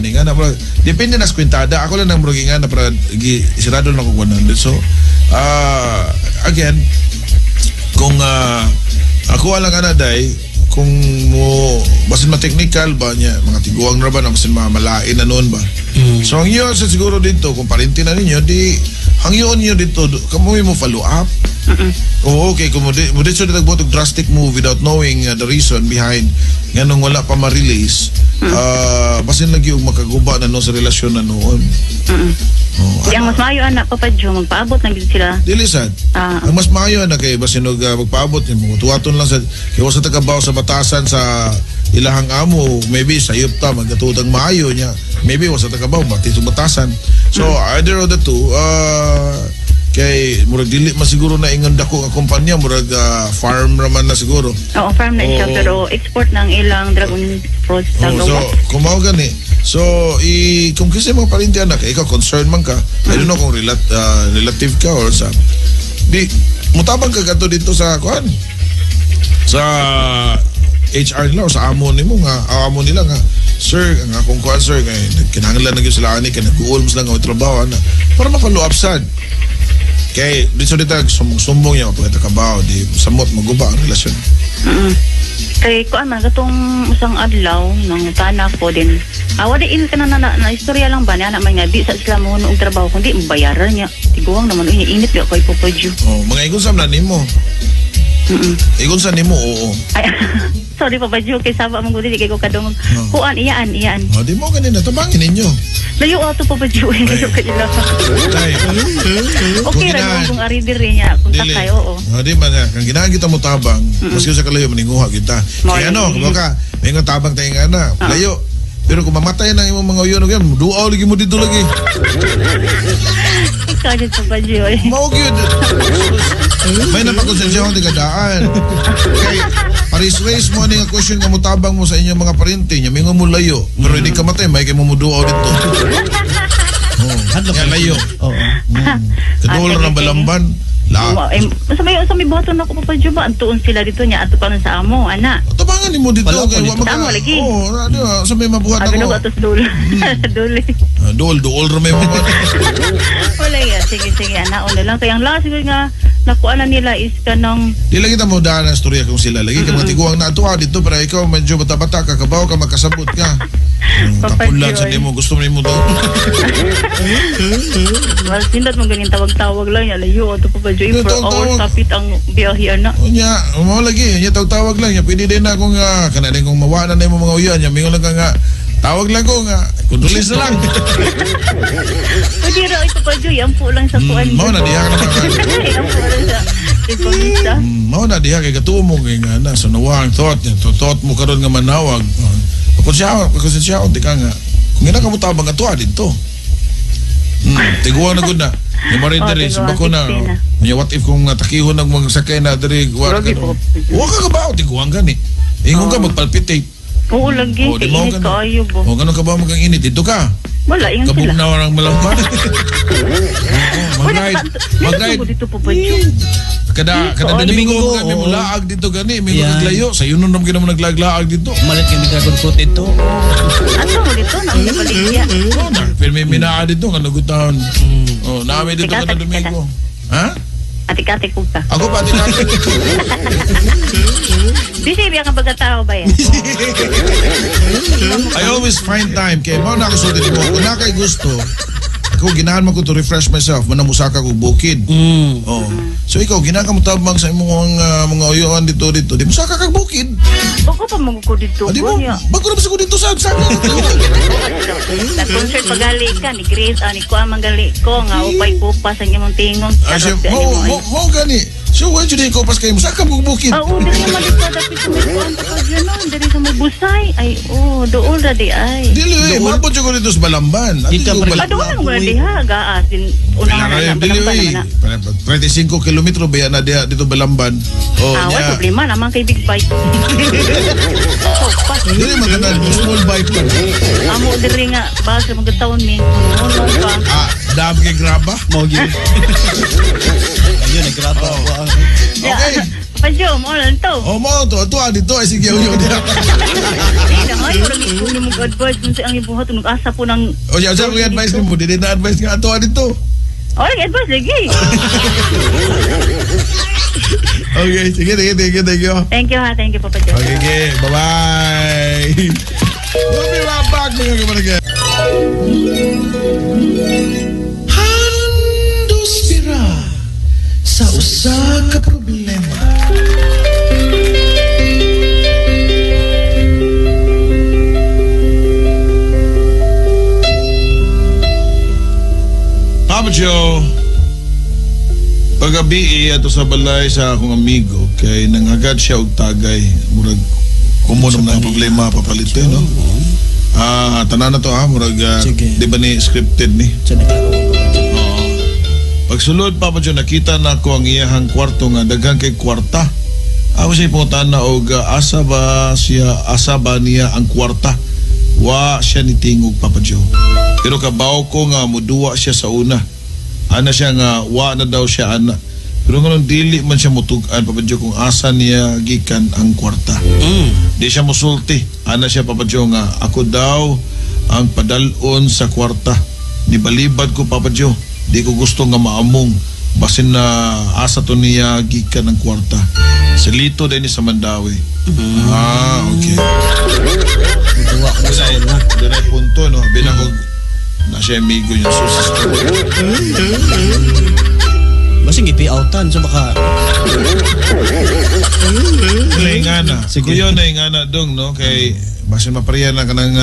Speaker 1: ingana. Pero depende na sa kwintada. Ako lang nang murag ingana para sirado na ko 100. So again, kung ako lang ana day, kung mo basin ma-technical ba niya, mga tiguang na ba na basin mamalain na noon ba. So ang iyo sa siguro dito kung parinti na ninyo, di hangyoon niyo dito kamo mo follow up. Oo, okay, kung mo di mo dito nagbuhat og drastic move without knowing the reason behind nganong wala pa ma-release, basin lagi og makaguba na no sa relasyon na noon. Oh,
Speaker 5: Di ang mas maayo anak, Papa Joe, magpaabot na gid sila.
Speaker 1: Dili sad. Ang mas maayo na kay basin og magpaabot nimo, tuwaton lang sa kay wa sa tagabaw sa batasan sa ilahang amo, maybe sayop ta magatutang maayo niya. Maybe wa sa tagabaw mati sa batasan. So either of the two, kay murag dili man siguro na ingon dako nga kumpanya, murag farm ra man na siguro.
Speaker 5: Oo, farm na siya,
Speaker 1: Oo.
Speaker 5: pero export ng ilang dragon fruit sa
Speaker 1: Oh, so
Speaker 5: gawas.
Speaker 1: kung mao gani, so kung kasi mga parinti anak, ikaw concerned man ka, I don't know kung relative ka or sa di mutabang ka kadto dito sa kuan sa HR nila o sa amo nimo nga amo nila nga, "Sir, ang akong kuan, sir, kay kinahanglan na gyud sila ani kay nag-uol mas lang ang trabaho ana," para ma-follow up sad kay dito dito sumbong-sumbong niya pagka kabaw di samot maguba ang relasyon.
Speaker 5: Kay kuan man katong usang adlaw nang tana ko din. Awa di in ka na, na, na istorya lang ba niya naman nga di sa sila mo og trabaho kundi mabayaran niya. Tiguang naman uy, init di kay Papa Joe.
Speaker 1: Oh, mga ingon sa na nimo. Ingon sa nimo, oo.
Speaker 5: Ay, sorry Papa Joe, kay saba man gud di kay ko kadungog.
Speaker 1: Oh.
Speaker 5: Kuan iyaan iyaan.
Speaker 1: Oh, di mo ganina tabangin ninyo.
Speaker 5: Layo ato, Papa Joe, layo kay ila.
Speaker 1: Tay.
Speaker 5: Okay ra
Speaker 1: Kung
Speaker 5: kung ari diri niya kung
Speaker 1: Dili.
Speaker 5: takay, oo.
Speaker 1: Oh, di man kang ginahan kita mo tabang, maski sa kalayo maninguha kita.
Speaker 5: Mo
Speaker 1: Kaya ano,
Speaker 5: lagi.
Speaker 1: kumbaga, may nga tabang tayo nga na, layo. Pero kung mamatay na imong mga uyon, okay, duaw lagi mo dito lagi.
Speaker 5: Ikaw dyan, Papa Joe.
Speaker 1: Mao gyud. May napakonsensya akong tigadaan. Kay paris-raise mo ani nga question nga motabang mo sa inyong mga parente niya, mingon mo layo. Pero hindi ka matay, may kay mo muduaw dito. Oh,
Speaker 2: Hadlok
Speaker 1: nga
Speaker 2: kayo.
Speaker 1: layo.
Speaker 2: Oo.
Speaker 1: Kaduol
Speaker 5: Ah,
Speaker 1: ra ng
Speaker 5: sige, sige.
Speaker 1: balamban. La.
Speaker 5: Sa may buhaton ako, Papa Joe ba antuon sila dito niya ato pa nun sa amo ana.
Speaker 1: Tabangan nimo dito
Speaker 2: Wala ko
Speaker 1: kay wa
Speaker 2: dito.
Speaker 1: maka.
Speaker 5: Tama, lagi.
Speaker 1: Oo, ano, sa may mabuhat
Speaker 5: Abi
Speaker 1: ako.
Speaker 5: na atos dul. Dul.
Speaker 1: Ah, duol, duol ra may mabuhat.
Speaker 5: Wala ya, sige sige ana una lang kay ang last siguro nga Nakuha na nila is kanang
Speaker 1: Di lang kita mo daan ang istorya kung sila lagi. Kay mga tiguang na atuwa dito, pero ikaw medyo bata-bata ka, kabaw ka, makasabot ka.
Speaker 5: Papa
Speaker 1: Tapulan sa
Speaker 5: Joy.
Speaker 1: nimo, gusto mo nimo daw.
Speaker 5: Well, sindot mo ganin tawag-tawag lang ya layo ato Papa Joy
Speaker 1: Ano,
Speaker 5: for
Speaker 1: tawag-tawag?
Speaker 5: hours kapit ang biyahe ana.
Speaker 1: Unya, mo lagi, unya tawag-tawag lang, nya pwede din na kung kana din kung mawa na nimo mga uyan, nya mingon lang ka nga tawag lang ko nga, kundulis na lang.
Speaker 5: Pwede ra ay Papa Joy, ampo lang sa kuan.
Speaker 1: Mao na diha ka na mga
Speaker 5: Ampo lang sa Ipamita.
Speaker 1: Mao na diha kay katuo mo kay nga na so nawa ang thought niya, to thought mo karon nga manawag. Pagkonsensya, di ka nga. Kung ina ka mo tabang atuwa dito. Tiguan na gud na. Yung marin
Speaker 5: Oh,
Speaker 1: diri,
Speaker 5: tiguan,
Speaker 1: simba ko na.
Speaker 5: 16 na.
Speaker 1: Unya, what if kung takihon ng mga sakay na diri, wa ka
Speaker 5: Grabe
Speaker 1: no.
Speaker 5: po, Papa Joy.
Speaker 1: Wa ka ba tiguan gani. Ingon ka
Speaker 5: Oh.
Speaker 1: magpalpitate.
Speaker 5: Oo lagi,
Speaker 1: Oh, di
Speaker 5: kay
Speaker 1: mo
Speaker 5: init
Speaker 1: ganun.
Speaker 5: kaayo ba.
Speaker 1: O ganun ka ba magang init dito ka?
Speaker 5: Wala ingon sila.
Speaker 1: Kabugnaw ang malampan. Oo, mag-ride. Mag-ride.
Speaker 5: Dito Papa Joy.
Speaker 1: Kada kada
Speaker 5: Oo.
Speaker 1: Domingo
Speaker 2: Domingo,
Speaker 1: kami
Speaker 2: oo.
Speaker 1: mulaag dito gani, may
Speaker 2: Yan.
Speaker 1: naglayo. Sa yun naman gina mo naglaglaag dito.
Speaker 2: Malit kami dragon fruit ito.
Speaker 5: Ato mo dito na ang baligya.
Speaker 1: Oh, na, pero may minaa dito nga nagutaon. Oh, namin dito kada
Speaker 5: Tika, tika.
Speaker 1: Domingo. Ha?
Speaker 5: Ati-kati ko ka.
Speaker 1: Ako pa ati.
Speaker 5: Busy biya ka pagkatao ba yan?
Speaker 1: I always find time kay mao na ako sulti nimo. Kung na kay gusto, ako ginahan man ko to refresh myself, manamusaka ko bukid. Oh. So ikaw ginahan ka mo tabang sa imong mga uyoan dito dito. Di musaka kag bukid.
Speaker 5: Bago pa mo ko dito.
Speaker 1: Ah, di mo,
Speaker 5: Gunya.
Speaker 1: bago na ba sa ko dito sa sa.
Speaker 5: Nag-concert pagali ka ni Grace, ni Kuya manggali ko nga upay kupas ang imong tingong.
Speaker 1: Ah, siya,
Speaker 5: Charot,
Speaker 1: mo
Speaker 5: ani mo,
Speaker 1: mo mo gani. So why jud ko pas kay musaka mo bukid.
Speaker 5: Ah, oo, dali naman dito dapit sa may kuan pa dyan, no? Dali sa may busay. Ay, oo, doon ra di ay.
Speaker 1: Dili eh, mabot jud ko dito sa Balamban. Ati
Speaker 2: Dito
Speaker 1: ko
Speaker 2: pa rin.
Speaker 5: Ah, doon lang wala diha, gaas. Unahan na lang,
Speaker 1: Dili
Speaker 5: Balamban
Speaker 1: eh.
Speaker 5: naman na.
Speaker 1: 35 kilometro ba na diha dito Balamban. Oh,
Speaker 5: Ah, wala
Speaker 1: nya.
Speaker 5: problema naman kay big bike. Oh, pas.
Speaker 1: Dili maganda small bike pa.
Speaker 5: Amo diri nga, basta magkataon ni. Uno pa.
Speaker 1: Ah, dami kay graba.
Speaker 2: Mao gyud. Ayun, nagraba ako.
Speaker 1: Okay.
Speaker 5: Papa Joe, mo lang to.
Speaker 1: Oh, mo to ato dito ay sige uyo diha.
Speaker 5: Di na nga, yung ko ni mo advice kung sa ang ibuhat, nag-asa po ng...
Speaker 1: O siya, siya kung advice nimo, dili na advice nga ato dito.
Speaker 5: Oh, advice lagi.
Speaker 1: Okay, sige, sige, thank you, thank you.
Speaker 5: Thank you ha, thank you Papa Joe.
Speaker 1: Okay, okay, bye-bye. We'll be right back, mga kabarangay. Handos bira sa usa ka problema. Papa Joe, pagabi ato sa balay sa akong amigo kay nangagad siya og tagay murag kumo naman ang problema papalit eh, no? Ah, tanan na to ha, murag
Speaker 2: Sige.
Speaker 1: di ba ni scripted ni?
Speaker 2: Sa naglaro ko.
Speaker 1: Oo. Pagsulod Papa Joe, nakita na ko ang iyahang kwarto nga daghan kay kwarta. Ako siya ipuntahan na og asa ba siya asa ba niya ang kwarta. Wa siya ni tingog Papa Joe. Pero kabaw ko nga muduwa siya sa una. Ana siya nga wa na daw siya ana. Pero ngayon dili man siya mutug-an Papa Joe kung asa niya gikan ang kwarta. Di siya musulti. Ana siya Papa Joe nga ako daw ang padalon sa kwarta. Nibalibad ko Papa Joe. Di ko gusto nga maamong. Basin na asa to niya gikan ang kwarta. Silito din ni sa Mandawi. Ah, okay.
Speaker 2: Duwa ko sa una.
Speaker 1: Doon ay punto, no? Abi na ko na siya amigo niya. So, sister.
Speaker 2: Basing ipi-outan so baka
Speaker 1: Naingana.
Speaker 2: Sige.
Speaker 1: Kuya naingana dong, no? Kay basin mapareha na kanang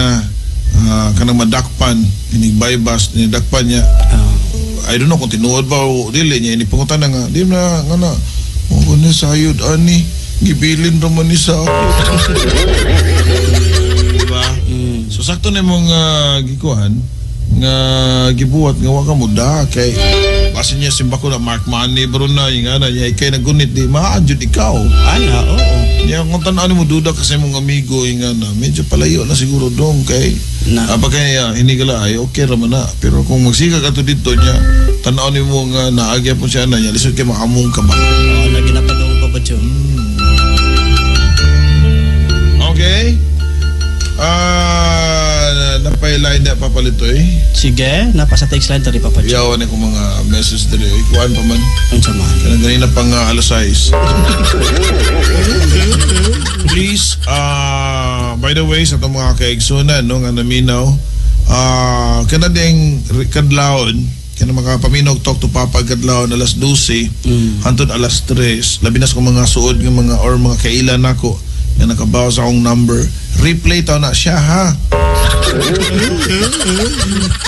Speaker 1: kanang madakpan inig bypass ni dakpan niya. I don't know kung tinuod ba o dili niya ini pangutan na nga di na nga na oh ni sayod ani gibilin ra man ni sa ako. Diba? So sakto na imong gikuan nga gibuhat nga wa ka mo da kay basin niya simba ko na Mark Money bro na yung ana niya ikay nagunit di maan jud ikaw.
Speaker 2: Ana, oo.
Speaker 1: Niya kung tan-an mo duda kasi mong amigo yung ana medyo palayo na siguro dong kay
Speaker 2: Na.
Speaker 1: apa kaya hinigala ay okay ra man na pero kung magsiga ka to dito niya tan-aw nimo nga naagya po siya na niya lisod kay maamong ka ba.
Speaker 2: Oo, na ginapadong pa ba Joe?
Speaker 1: Okay? Napay Napay line na papalito eh.
Speaker 2: Sige, napasa text line tari Papa Joe.
Speaker 1: Yawan ko mga message diri. Kuan pa man.
Speaker 2: Unsa man?
Speaker 1: Kanang ganina pang alas 6. Please, by the way, sa itong mga kaigsunan, no, nga naminaw, kana ding kadlawon, kana makapaminaw Talk to Papa kadlawon alas 12, hantod alas 3, labi na sa kong mga suod nga mga or mga kailan nako nga nakabaw sa akong number, replay taw na siya ha.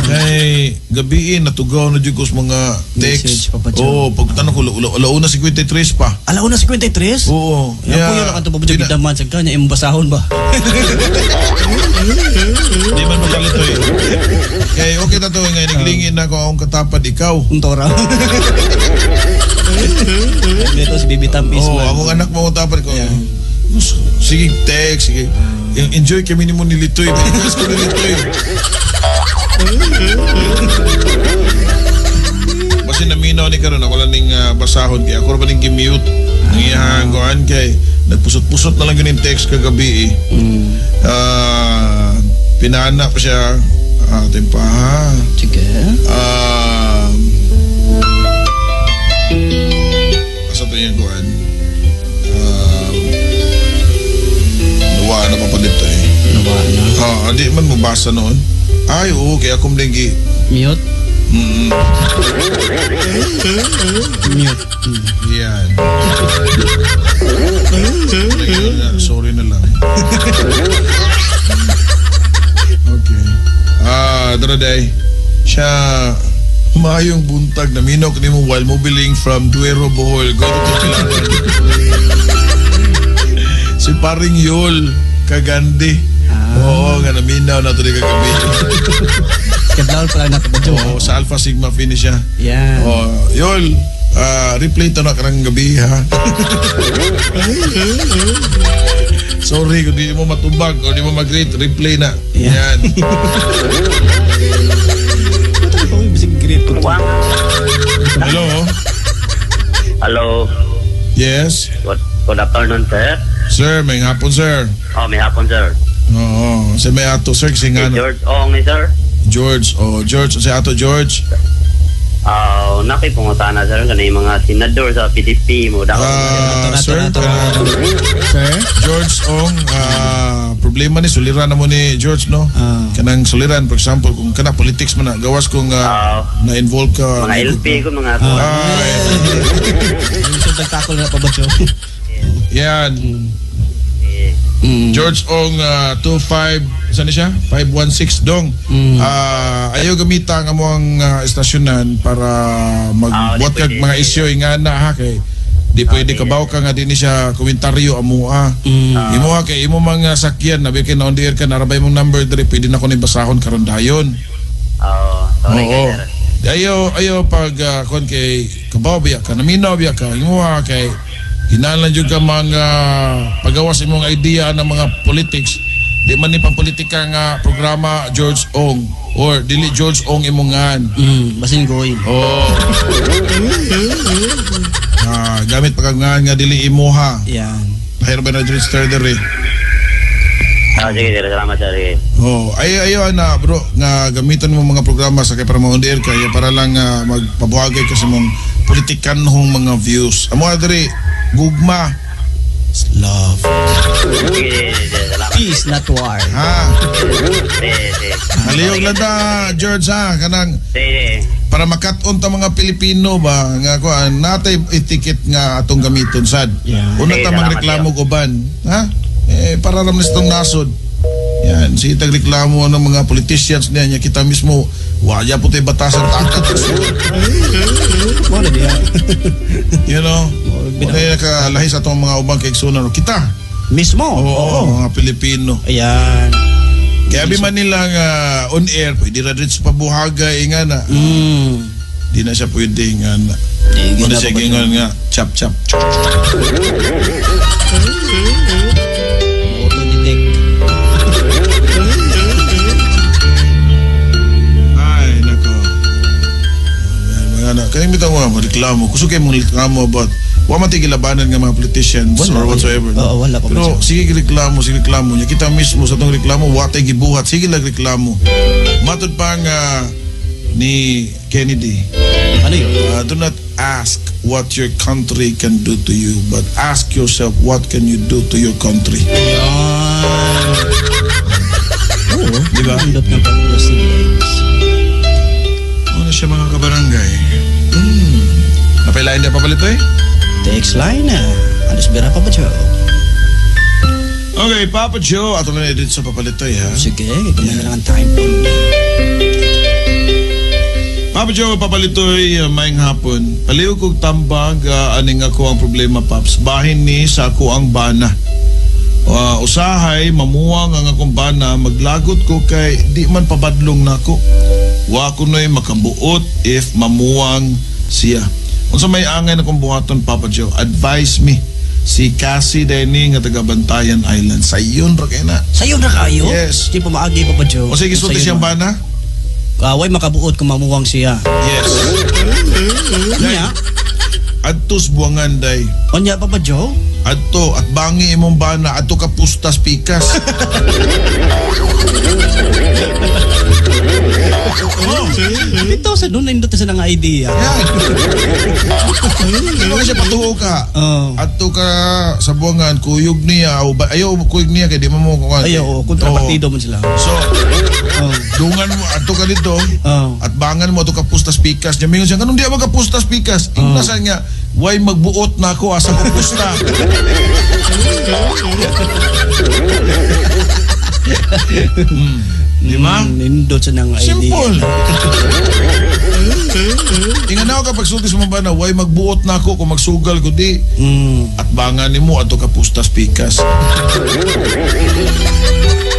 Speaker 1: Kay gabiin natugaw na jud ko sa mga text.
Speaker 2: Message, Papa Joe.
Speaker 1: Oo, pagtanong ko alauna 53 pa.
Speaker 2: Alauna 53?
Speaker 1: Oo.
Speaker 2: Yeah. Kuya na kanto Papa Joe gidaman sa kanya imong basahon ba?
Speaker 1: Di man makalito eh. Kay okay na to nga naglingin na ako akong katapad ikaw.
Speaker 2: Untora. Dito si Bibi Tampis
Speaker 1: Oo,
Speaker 2: man.
Speaker 1: akong anak mo akong tapad ko. Sige, text, sige. Enjoy kami ni mo ni Litoy. Text ko ni Litoy. Basta naminaw ni karon ako lang ning basahon kay ako ra ba ning gi-mute. Ang iyang kuan kay nagpusot-pusot na lang yun yung text kagabi eh. Pinana pa siya. Timpa ha.
Speaker 2: Sige.
Speaker 1: Asa to yung kuan? Nawa na pa pa dito eh.
Speaker 2: Nawa na.
Speaker 1: Di man mabasa noon. Ay, oo, kaya akong linggi.
Speaker 2: Mute? Mute.
Speaker 1: Yan. Sorry na lang. Okay. Tara day. Siya, maayong buntag na minok ni mo while mobiling from Duero, Bohol. Go to Tagbilaran. Si paring Yul Kagandi. Oo, nga naminaw na ito di kagabi.
Speaker 2: Kadlawon pala na Papa Joe.
Speaker 1: Oo, sa Alpha Sigma finish siya.
Speaker 2: Yan.
Speaker 1: Oh, Yul, replay to na karang gabi ha. Sorry kung di mo matubag o di mo mag-greet, replay na.
Speaker 2: Yeah.
Speaker 1: Yan. Hello?
Speaker 6: Hello.
Speaker 1: Yes?
Speaker 6: Good afternoon, sir.
Speaker 1: Sir, may hapon, sir.
Speaker 6: Oh, may hapon, sir.
Speaker 1: Oo, si may ato, sir, kasi nga,
Speaker 6: Si George Ong, eh, sir.
Speaker 1: George, oh, George, si ato George.
Speaker 6: Nakipungutan na, sir, kanay mga senador sa PDP mo. Dako.
Speaker 1: Sir,
Speaker 2: Sir?
Speaker 1: George Ong, problema ni suliran na mo ni George, no? Kanang suliran, for example, kung kana politics man na, gawas kung na-involve ka.
Speaker 6: Mga LP ko, mga
Speaker 2: Yung nagtakol na pa ba, Joe?
Speaker 1: Yan. George Ong, 25, saan siya? 516 dong. Ayaw gamita ang among estasyonan para magbuhat kag mga isyo nga na ha kay di pwede kabaw ka nga din siya komentaryo amoa. Imo ha kay imo mga sakyan nabi kay na on the air ka narabay mong number diri pwede na ko ni basahon karon dayon.
Speaker 6: Sorry
Speaker 1: Oo. Ayo pag kon kay kabaw biya ka naminaw biya ka imo ha kay kinahanglan jud ka mga pagawas imong idea ng mga politics. Di man ni pampolitika nga programa George Ong or dili George Ong imong ngan.
Speaker 2: Basin goy.
Speaker 1: Oh. Gamit pa kag ngan nga dili imuha.
Speaker 2: Yan.
Speaker 1: Lahir ba na register diri?
Speaker 6: Sige, sir. Salamat, sir. Sige.
Speaker 1: Oh, ayo na bro nga gamiton mo mga programa sa kay para mo-on air kay para lang magpabuhagay ka sa mong politikanhong mga views. Amo diri gugma.
Speaker 2: Love. Peace, not war.
Speaker 1: Ha? Maliyog lang ta, George ha, kanang para makat-on ta mga Pilipino ba nga kuan natay etiket nga atong gamiton sad.
Speaker 2: Yeah.
Speaker 1: Una ta magreklamo uban, ha? Eh para ra man itong nasod. Yan, sige tagreklamo ng mga politicians niya, niya kita mismo waya po tayo batasan takat.
Speaker 2: Mo na diha.
Speaker 1: You know, wala nakalahi sa atong mga ubang kaigsunan kita.
Speaker 2: Mismo.
Speaker 1: Oo, mga Pilipino.
Speaker 2: Ayan.
Speaker 1: Kaya abi man nila nga on air, pwede ra dito sa pabuhagay nga na. Di na siya pwede nga na. Di na siya gingon nga chap chap.
Speaker 2: Auto-detect.
Speaker 1: Ay, nako. Ayan, mga anak. Kaya bitaw mo, reklamo. Gusto kayo mong reklamo about Wa man tay gilabanan nga mga politicians
Speaker 2: Wala,
Speaker 1: or whatsoever. No?
Speaker 2: Oo, wala pa
Speaker 1: Pero
Speaker 2: ba siya?
Speaker 1: sige reklamo, sige reklamo niya. Kita mismo sa tong reklamo, wa tay gibuhat, sige lang reklamo. Matud pa nga ni Kennedy,
Speaker 2: Ano yun?
Speaker 1: Do not ask what your country can do to you, but ask yourself what can you do to your country.
Speaker 2: Yan. Oo.
Speaker 1: Di ba?
Speaker 2: Nindot nga pag-Justin Legs.
Speaker 1: Ano siya, mga kabarangay? Napailain na papalito eh?
Speaker 2: Text line na. Alas bira pa ba siya?
Speaker 1: Okay, Papa Joe, ato na edit sa papalitoy ha.
Speaker 2: Sige, gagawin na lang ang time po.
Speaker 1: Papa Joe, papalitoy, maayong hapon. Paliw kog tambag, aning ako ang problema, Paps. Bahin ni sa ako ang bana. Usahay, mamuwang ang akong bana, maglagot ko kay di man pabadlong nako. Wa ko no'y makabuot if mamuwang siya. Unsa may angay na kong buhaton, Papa Joe? Advise me. Si Cassie Denny nga taga Bantayan Island. Sayon ra kay na.
Speaker 2: Sayo na kayo?
Speaker 1: Yes.
Speaker 2: Di pa maagi pa ba, Joe?
Speaker 1: O sige, sulti
Speaker 2: Sayo
Speaker 1: siyang
Speaker 2: na.
Speaker 1: bana?
Speaker 2: Kaway makabuot kung mamuwang siya.
Speaker 1: Yes.
Speaker 2: Unya?
Speaker 1: Adtos buwangan day.
Speaker 2: Unya pa ba, Joe?
Speaker 1: Adto at bangi imong bana adto ka pustas pikas. Oh.
Speaker 2: Ito sa doon nindot sa nga idea.
Speaker 1: Yan. Ano siya patuo ka?
Speaker 2: Oo.
Speaker 1: Adto ka sa buwangan kuyog niya o ba, ayaw kuyog niya kay di mo mo kuan.
Speaker 2: Ayaw, oo, kontrapartido man sila.
Speaker 1: So,
Speaker 2: Oh.
Speaker 1: dungan mo adto ka dito.
Speaker 2: Oh.
Speaker 1: At bangan mo adto ka pustas pikas. Niya mingon siya, kanong di ako ka pustas pikas? Ingna sa niya, why magbuot na ako asa ko pusta? Di ba?
Speaker 2: Nindot sa nang idea.
Speaker 1: Simple. Ingan ako kapag sulti sa mga bana, why magbuot na ako kung magsugal ko di. At bangan nimo adto ka pustas pikas.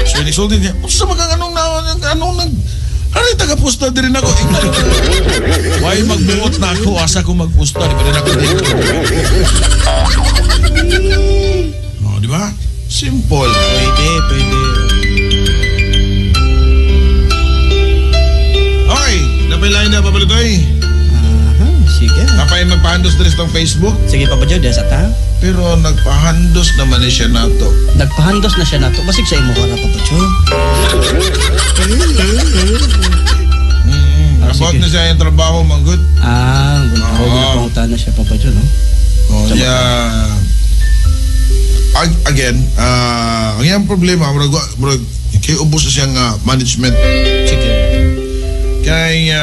Speaker 1: So inisulti niya, unsa man kang anong na anong nag ano yung taga-pusta din ako? Ingnan ko. Why magbuot na ako? Asa ko magpusta? Di ba rin ako dito? Oh, di ba? Simple.
Speaker 2: Pwede, pwede.
Speaker 1: Okay, napailain na papalitoy.
Speaker 2: Aha, sige.
Speaker 1: Napay magpahandos din sa Facebook.
Speaker 2: Sige, Papa Joe, sa ta.
Speaker 1: Pero nagpahandos naman ni siya nato.
Speaker 2: Nagpahandos na siya nato. Basig sa imo ka na, Papa Joe. Ah,
Speaker 1: About
Speaker 2: sige.
Speaker 1: na siya yung trabaho, manggod.
Speaker 2: Ah,
Speaker 1: Oo.
Speaker 2: oh, na siya, Papa Joe, no?
Speaker 1: Oh, yeah. Again, ang iyang problema, murag, murag, kay ubos na siyang management.
Speaker 2: Sige.
Speaker 1: Kay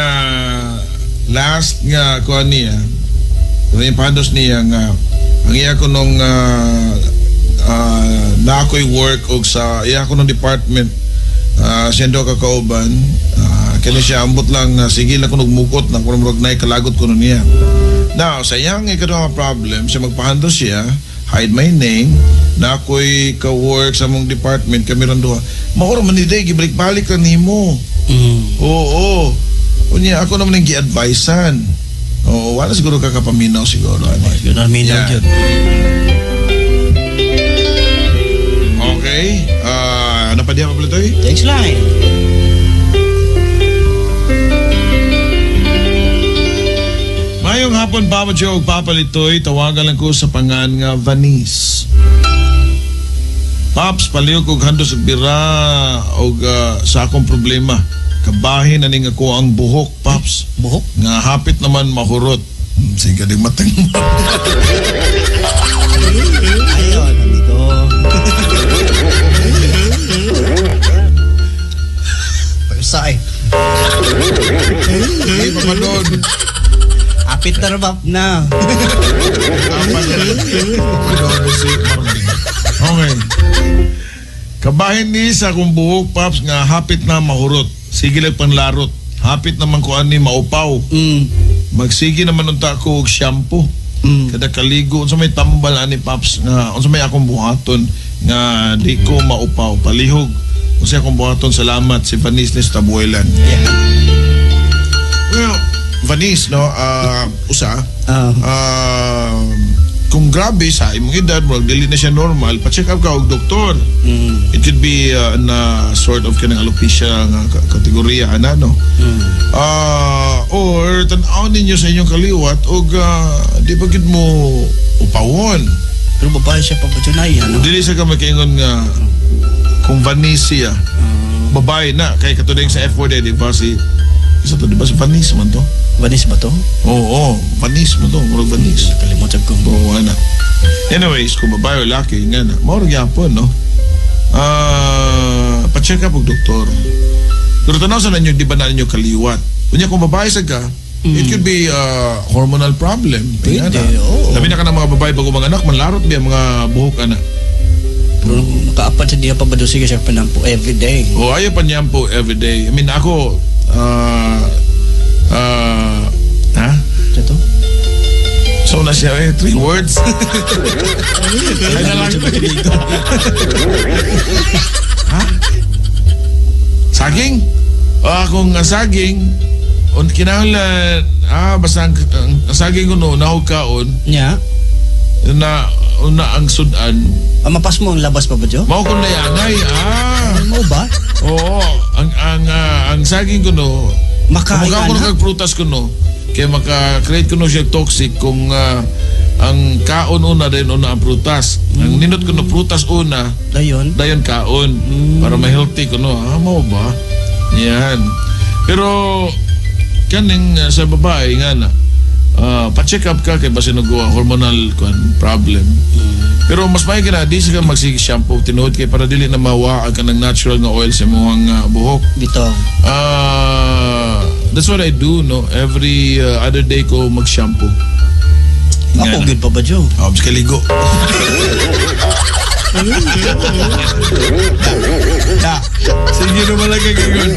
Speaker 1: last nga kuha niya, yung pahandos niya nga, ang iya ko nung na ako'y work og sa iya ko nung department, siya daw kakauban, kani siya ambot lang nga sige lang ko nagmukot na kung murag naay kalagot ko nun niya. Now, sa iyang ikaduha problem, siya magpahandos siya, hide my name, na ako'y ka-work sa mong department, kami ran duha. Mauro man ni day, gibalik-balik lang nimo. Oo. Unya, ako naman ang gi-advisean. Oo, wala siguro kakapaminaw siguro. Ano.
Speaker 2: Yun ang minaw
Speaker 1: Yeah.
Speaker 2: yun.
Speaker 1: Okay. Ano pa diya pa eh?
Speaker 2: Next line.
Speaker 1: Mayong hapon, Papa Joe, ug Papa Litoy, tawagan lang ko sa pangan nga Vanice. Paps, paliw ko handos og bira og sa akong problema. Kabahin na ning ako ang buhok, Paps.
Speaker 2: Buhok?
Speaker 1: Nga hapit naman mahurot. Sige, di matang mo.
Speaker 2: Ayun, nandito. Persa eh.
Speaker 1: Hey, Papa Don.
Speaker 2: Apit na ba na.
Speaker 1: Papa Don si Marvin. Okay. Kabahin ni sa akong buhok, Paps, nga hapit na mahurot. Sige lang panlarot. Hapit naman ko ani maupaw. Magsige naman unta ko og shampoo. Kada kaligo unsa may tambal ani, Paps, nga unsa may akong buhaton nga di ko maupaw. Palihog unsa akong buhaton, salamat si Vanice ni Tabuelan.
Speaker 2: Yeah.
Speaker 1: Well, Vanice, no, usa kung grabe sa imong edad, murag dili na siya normal, pa-check up ka og doktor. It could be na sort of kanang alopecia nga kategorya ana, no. Or tan-aw ninyo sa inyong kaliwat og di ba gid mo upawon.
Speaker 2: Pero babae siya, Papa Joe, na yan, no?
Speaker 1: Dili sa ka makaingon nga kung Vanessa babae na kay katudeng sa F4 di ba si isa to, di ba si Vanessa man to?
Speaker 2: Vanis ba to?
Speaker 1: Oo, Vanessa man to, murag Vanessa.
Speaker 2: Nakalimutan ko.
Speaker 1: Oo, ana. Anyways, kung babae o laki, nga na, mao ra gyapon, no? Pa-check up og doktor. Pero tanaw sa ninyo, di ba na ninyo kaliwat? Unya, kung babae sa ka, it could be hormonal problem.
Speaker 2: Pwede,
Speaker 1: Nga na.
Speaker 2: oo.
Speaker 1: Labi na ka ng mga babae bago mga anak, manlarot biya mga buhok, ana.
Speaker 2: Pero nakaapan sa diya, Papa Joe, sige siya panampo every day.
Speaker 1: O ayaw pa niyan po everyday. I mean, ako, ha?
Speaker 2: Ito?
Speaker 1: So na siya, eh, 3 words. Ay na lang. Ha? Saging? Kung ang saging, kinahanglan, basta ang saging kuno, nahog kaon,
Speaker 2: Nya?
Speaker 1: na, una ang sudan.
Speaker 2: Mapas mo ang labas, Papa Joe?
Speaker 1: Mao kung nayangay,
Speaker 2: Mao ba?
Speaker 1: Oo, ang saging kuno,
Speaker 2: Makain
Speaker 1: kung
Speaker 2: na?
Speaker 1: kag prutas kuno, kaya maka-create kuno siya toxic kung ang kaon una dayon una ang prutas. Ang nindot kuno prutas una,
Speaker 2: dayon
Speaker 1: dayon kaon para ma-healthy kuno. Mao ba? Yan. Pero kaning sa babae nga na, pa-check up ka kay basin og hormonal kuan problem. Pero mas may na di siya magsige shampoo tinuod kay para dili na mawaa ka ng natural nga oil sa imong buhok.
Speaker 2: Bitaw.
Speaker 1: That's what I do, no? Every other day ko mag-shampoo.
Speaker 2: Ako good pa ba, Joe?
Speaker 1: Oh, mas kaligo. Sige naman lang kay gayon.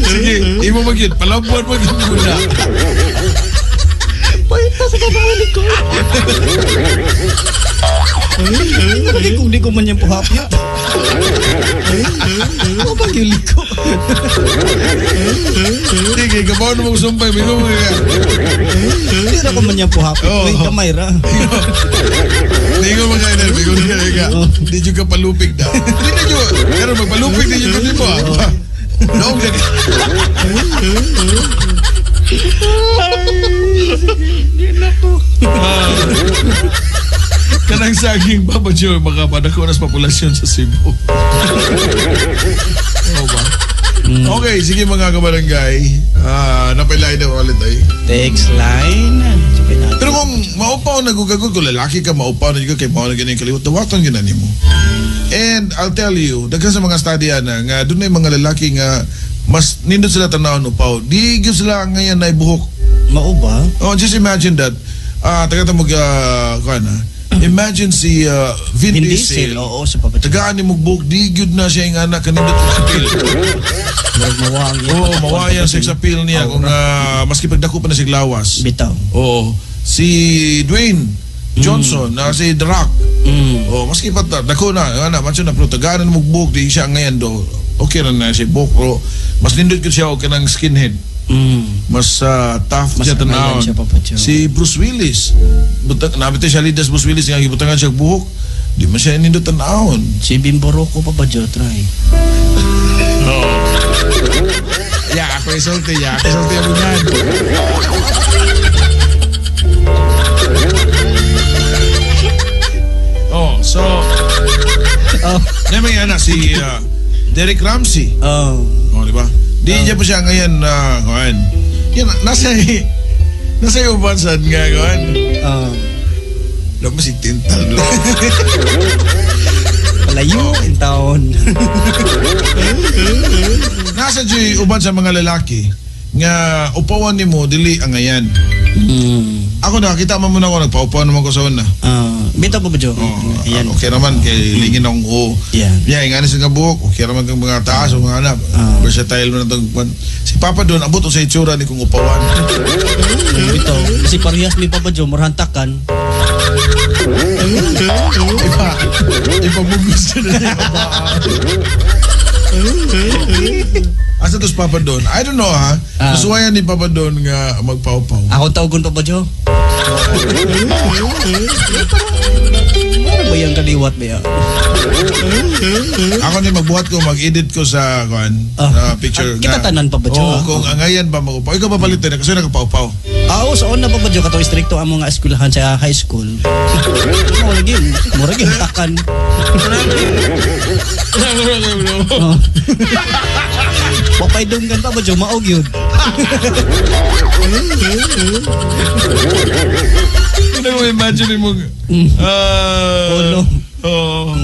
Speaker 1: Sige, imo magyud palabuan magyud muna.
Speaker 2: Paita sa kamali ko. Lagi kung di ko man yung puhapyot. Ano ba yung liko?
Speaker 1: Sige, kabaw na mong sumpay. Bigo mo ka.
Speaker 2: Hindi na ko man yung puhapyot. May kamay ra.
Speaker 1: Hindi ko makain. Bigo na ka. Hindi nyo ka palupig na. Hindi na nyo. Pero magpalupig na nyo din mo. Noong na. Kanang saging, Papa Joe, makapadako na sa populasyon sa Cebu. Oo ba? Okay, sige mga kabarangay. Napailain na ulit ay.
Speaker 2: Text line.
Speaker 1: Pero kung maupaw na gugagod, kung lalaki ka, maupaw na gugagod, kay mao na ganyan kaliwat, dawaton yun na nimo. And I'll tell you, daghan sa mga study ana, nga doon na yung mga lalaki nga mas nindot sila tanawon upaw. Di gyud sila ngayon na ibuhok.
Speaker 2: Mao ba?
Speaker 1: Oh, just imagine that. Taga mo kuan na. Imagine si Vin Diesel.
Speaker 2: Oo, sa Papa Joe.
Speaker 1: Tagaan ni buhok, di gyud na siya yung anak kanindot sa appeal.
Speaker 2: Mawang.
Speaker 1: Oo, mawayan sex appeal niya kung maski pagdako pa na siya lawas.
Speaker 2: Bitaw.
Speaker 1: Oo. Si Dwayne Johnson, na si The Rock. Oh, maski pa dako na, ana, macho na pero tagaan mo buhok di siya ngayon do. Okay ra na siya buhok pero mas nindot gyud siya og kanang skinhead. Mas tough
Speaker 2: Mas
Speaker 1: siya tanawon.
Speaker 2: siya, Papa Joe.
Speaker 1: Si Bruce Willis, butang nabit siya lidas Bruce Willis nga gibutangan siya buhok. Di man siya nindot tanawon.
Speaker 2: Si Bimbo Rocco, Papa Joe, try.
Speaker 1: Oo. Ya, ako isulti, ya. Ako isulti ang bunyan. Oh, so
Speaker 2: Oh.
Speaker 1: Na may anak si Derek Ramsey.
Speaker 2: Oh.
Speaker 1: Oh, di ba? Di niya po siya ngayon na kuan. Yan nasa uban sad nga kuan.
Speaker 2: Oh.
Speaker 1: Lamo si Tintal do.
Speaker 2: Palayo in taon.
Speaker 1: Nasa jud uban sa mga lalaki nga upawan nimo dili ang ngayan. Ako nakakita man muna ako nagpaupawan naman ko sa una.
Speaker 2: Bitaw pa ba, Joe?
Speaker 1: Oh,
Speaker 2: Ayan.
Speaker 1: Okay naman kay lingin akong oo.
Speaker 2: Yeah.
Speaker 1: Yeah, nga sa buhok, okay naman kang mga taas o mga anak. Versatile mo na itong si Papa doon, abot sa itsura ni kung upawan.
Speaker 2: Bitaw. Kasi parehas mi Papa Joe, murhantakan.
Speaker 1: Ipa, ipamugos ka na niya. Asa to si Papa Don? I don't know ha.
Speaker 2: Ah.
Speaker 1: Nasuwayan ni Papa Don nga magpaupaw.
Speaker 2: Ako tawgon, Papa Joe. Ano ba yung kaliwat ba yan?
Speaker 1: Ako ni magbuhat ko, mag-edit ko sa kuan,
Speaker 2: Ah.
Speaker 1: sa picture.
Speaker 2: Ah, kita tanan, Papa Joe,
Speaker 1: Oo,
Speaker 2: ah.
Speaker 1: kung angayan ba mag-upaw. Ikaw papalit na kasi nagpaupaw.
Speaker 2: Ah, oo, sa una, Papa Joe, katong istrikto ang mga eskwelahan sa high school. Mao lagi, mura gyud hatakan. Oh. Wapay dunggan, Papa Joe, maog yun.
Speaker 1: Hindi mo imagine mo. Ah,
Speaker 2: Ulo.
Speaker 1: Oo.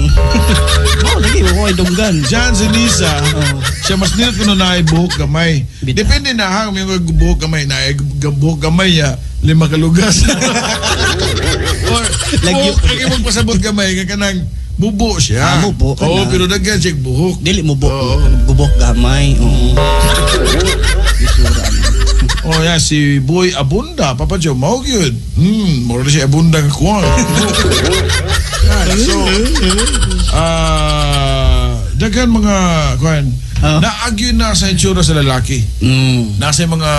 Speaker 2: Mao lagi, wapay dunggan.
Speaker 1: Diyan si Nisa,
Speaker 2: Oo.
Speaker 1: siya mas nilot ko na buhok gamay.
Speaker 2: Bita.
Speaker 1: Depende na ha, kung may buhok gamay, na buhok gamay ya, lima kalugas. Or,
Speaker 2: Lagyo.
Speaker 1: buhok, ang imong pasabot gamay, nga kanang bubo siya.
Speaker 2: Ah, mubo ka
Speaker 1: Oo,
Speaker 2: na.
Speaker 1: pero daghan siya buhok.
Speaker 2: Dili mo buhok,
Speaker 1: Oo.
Speaker 2: gubok gamay. Oo. Isura.
Speaker 1: Oh, yeah, si Boy Abunda, Papa Joe, mao gyud. Mura na siya Abunda nga kuwan. Yan, so, daghan mga kuwan, naagyo na sa itsura sa lalaki. Nasa yung mga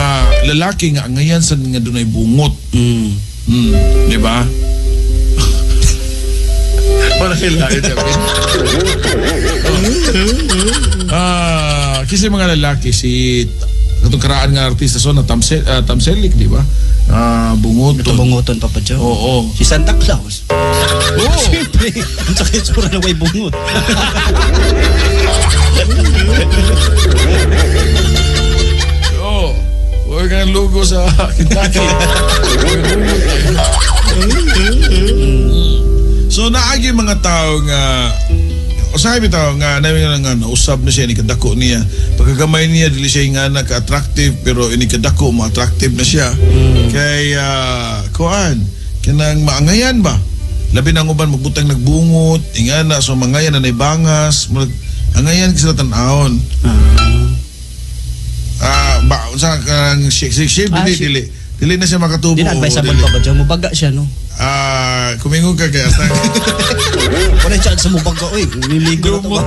Speaker 1: lalaki nga ngayon sa nga dunay bungot. Di ba? Para sila kasi mga lalaki si katong karaan nga artista so na Tamselik, di ba? Bungot.
Speaker 2: Ito bungoton, Papa Joe.
Speaker 1: Oo.
Speaker 2: Si Santa Claus.
Speaker 1: Oo.
Speaker 2: Siyempre, ang sakit sura na way bungot.
Speaker 1: Oo. Huwag kang lugo sa Kentucky. So naagi mga tao nga usahay bitaw nga namin nga nausab na siya ini kadako niya. Pagkagamay niya dili siya nga naka-attractive pero ini kadako mo attractive na siya. Kay kuan kanang maangayan ba? Labi na ang uban magbutang nagbungot, ingana so mangayan na naibangas, murag angayan sila tan-awon. Ba unsa kanang shake shake shake dili dili. Dili na siya makatubo.
Speaker 2: Di na advisable,
Speaker 1: Dili.
Speaker 2: Papa Joe. Mubaga siya, no?
Speaker 1: Kumingon ka kay hasta.
Speaker 2: Wala chance sa mubaga, oy. Mimigo na to ba?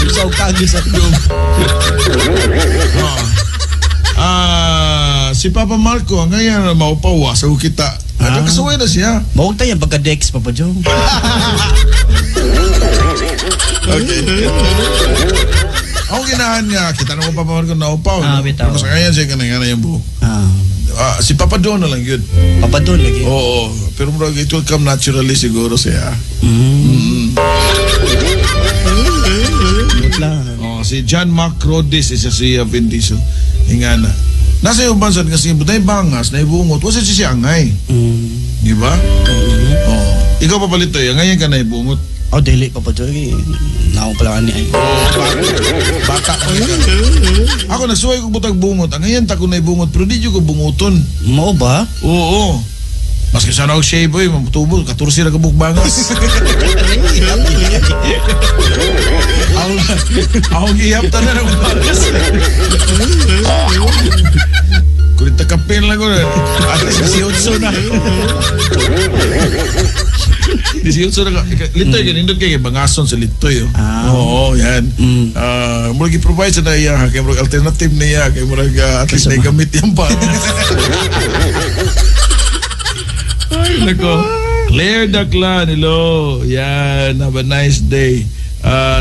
Speaker 2: Sa kagi sa
Speaker 1: Si Papa Marco ang ngayon maupawa sa kita. Ano kasuway na siya?
Speaker 2: Mawag tayo pagka-dex, Papa Joe.
Speaker 1: Okay. Ako ginahan nga, kita na ko Papa Marco naupaw. No?
Speaker 2: Bitaw.
Speaker 1: Pero sa ngayon siya kanang nga yung buhok. Si Papa Don na lang yun.
Speaker 2: Papa Don lagi.
Speaker 1: Oo, pero murag it will come naturally siguro siya.
Speaker 2: But lang.
Speaker 1: Oh, si John Mark Rodis isa si Vin Diesel. Ingana. Nasa yung bansa kasi butay bangas na ibungot, wasa siya angay. Di ba? Oo. Ikaw pa palitoy, angayan ka na ibungot.
Speaker 2: Oh, dili Papa Joe. Naong pala ani ay.
Speaker 1: Oo, bata pa ka. Ako nagsuway ko butag bungot. Angayan ta ko na ibungot pero di jud ko bunguton.
Speaker 2: Mao ba?
Speaker 1: Oo. Maski sana og shave boy, matubo 14 ra ka buok bangas. Ako gihap tanan ang bangas. Kulit kapin lang ko. At least 18 na. 18 na. Litoy, ganindot kay bangason sa Litoy. Oh. Oo, yan. Murag i-provide sa na iya, kay murag alternative niya, kay murag at least na gamit yung bangas. Ay, nako. Claire Daclan, hello. Yan, have a nice day.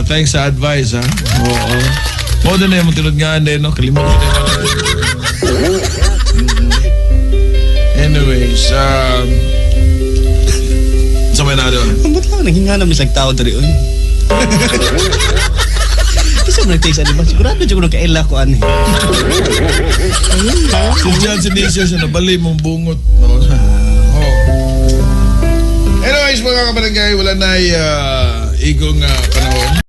Speaker 1: Thanks sa advice, ha? Oo. Mo din na yung tinod nga, hindi, no? Kalimot ko na yung Anyways, sa may na doon?
Speaker 2: Ba't lang nanghinga namin sa tao diri, oy? Kasi mo nag-take sa diba? Sigurado dyan ko nagkaila ko, ani.
Speaker 1: Si John Sinisio siya nabali mong bungot. No? Oh. Anyways, mga kabarangay, wala na igong panahon.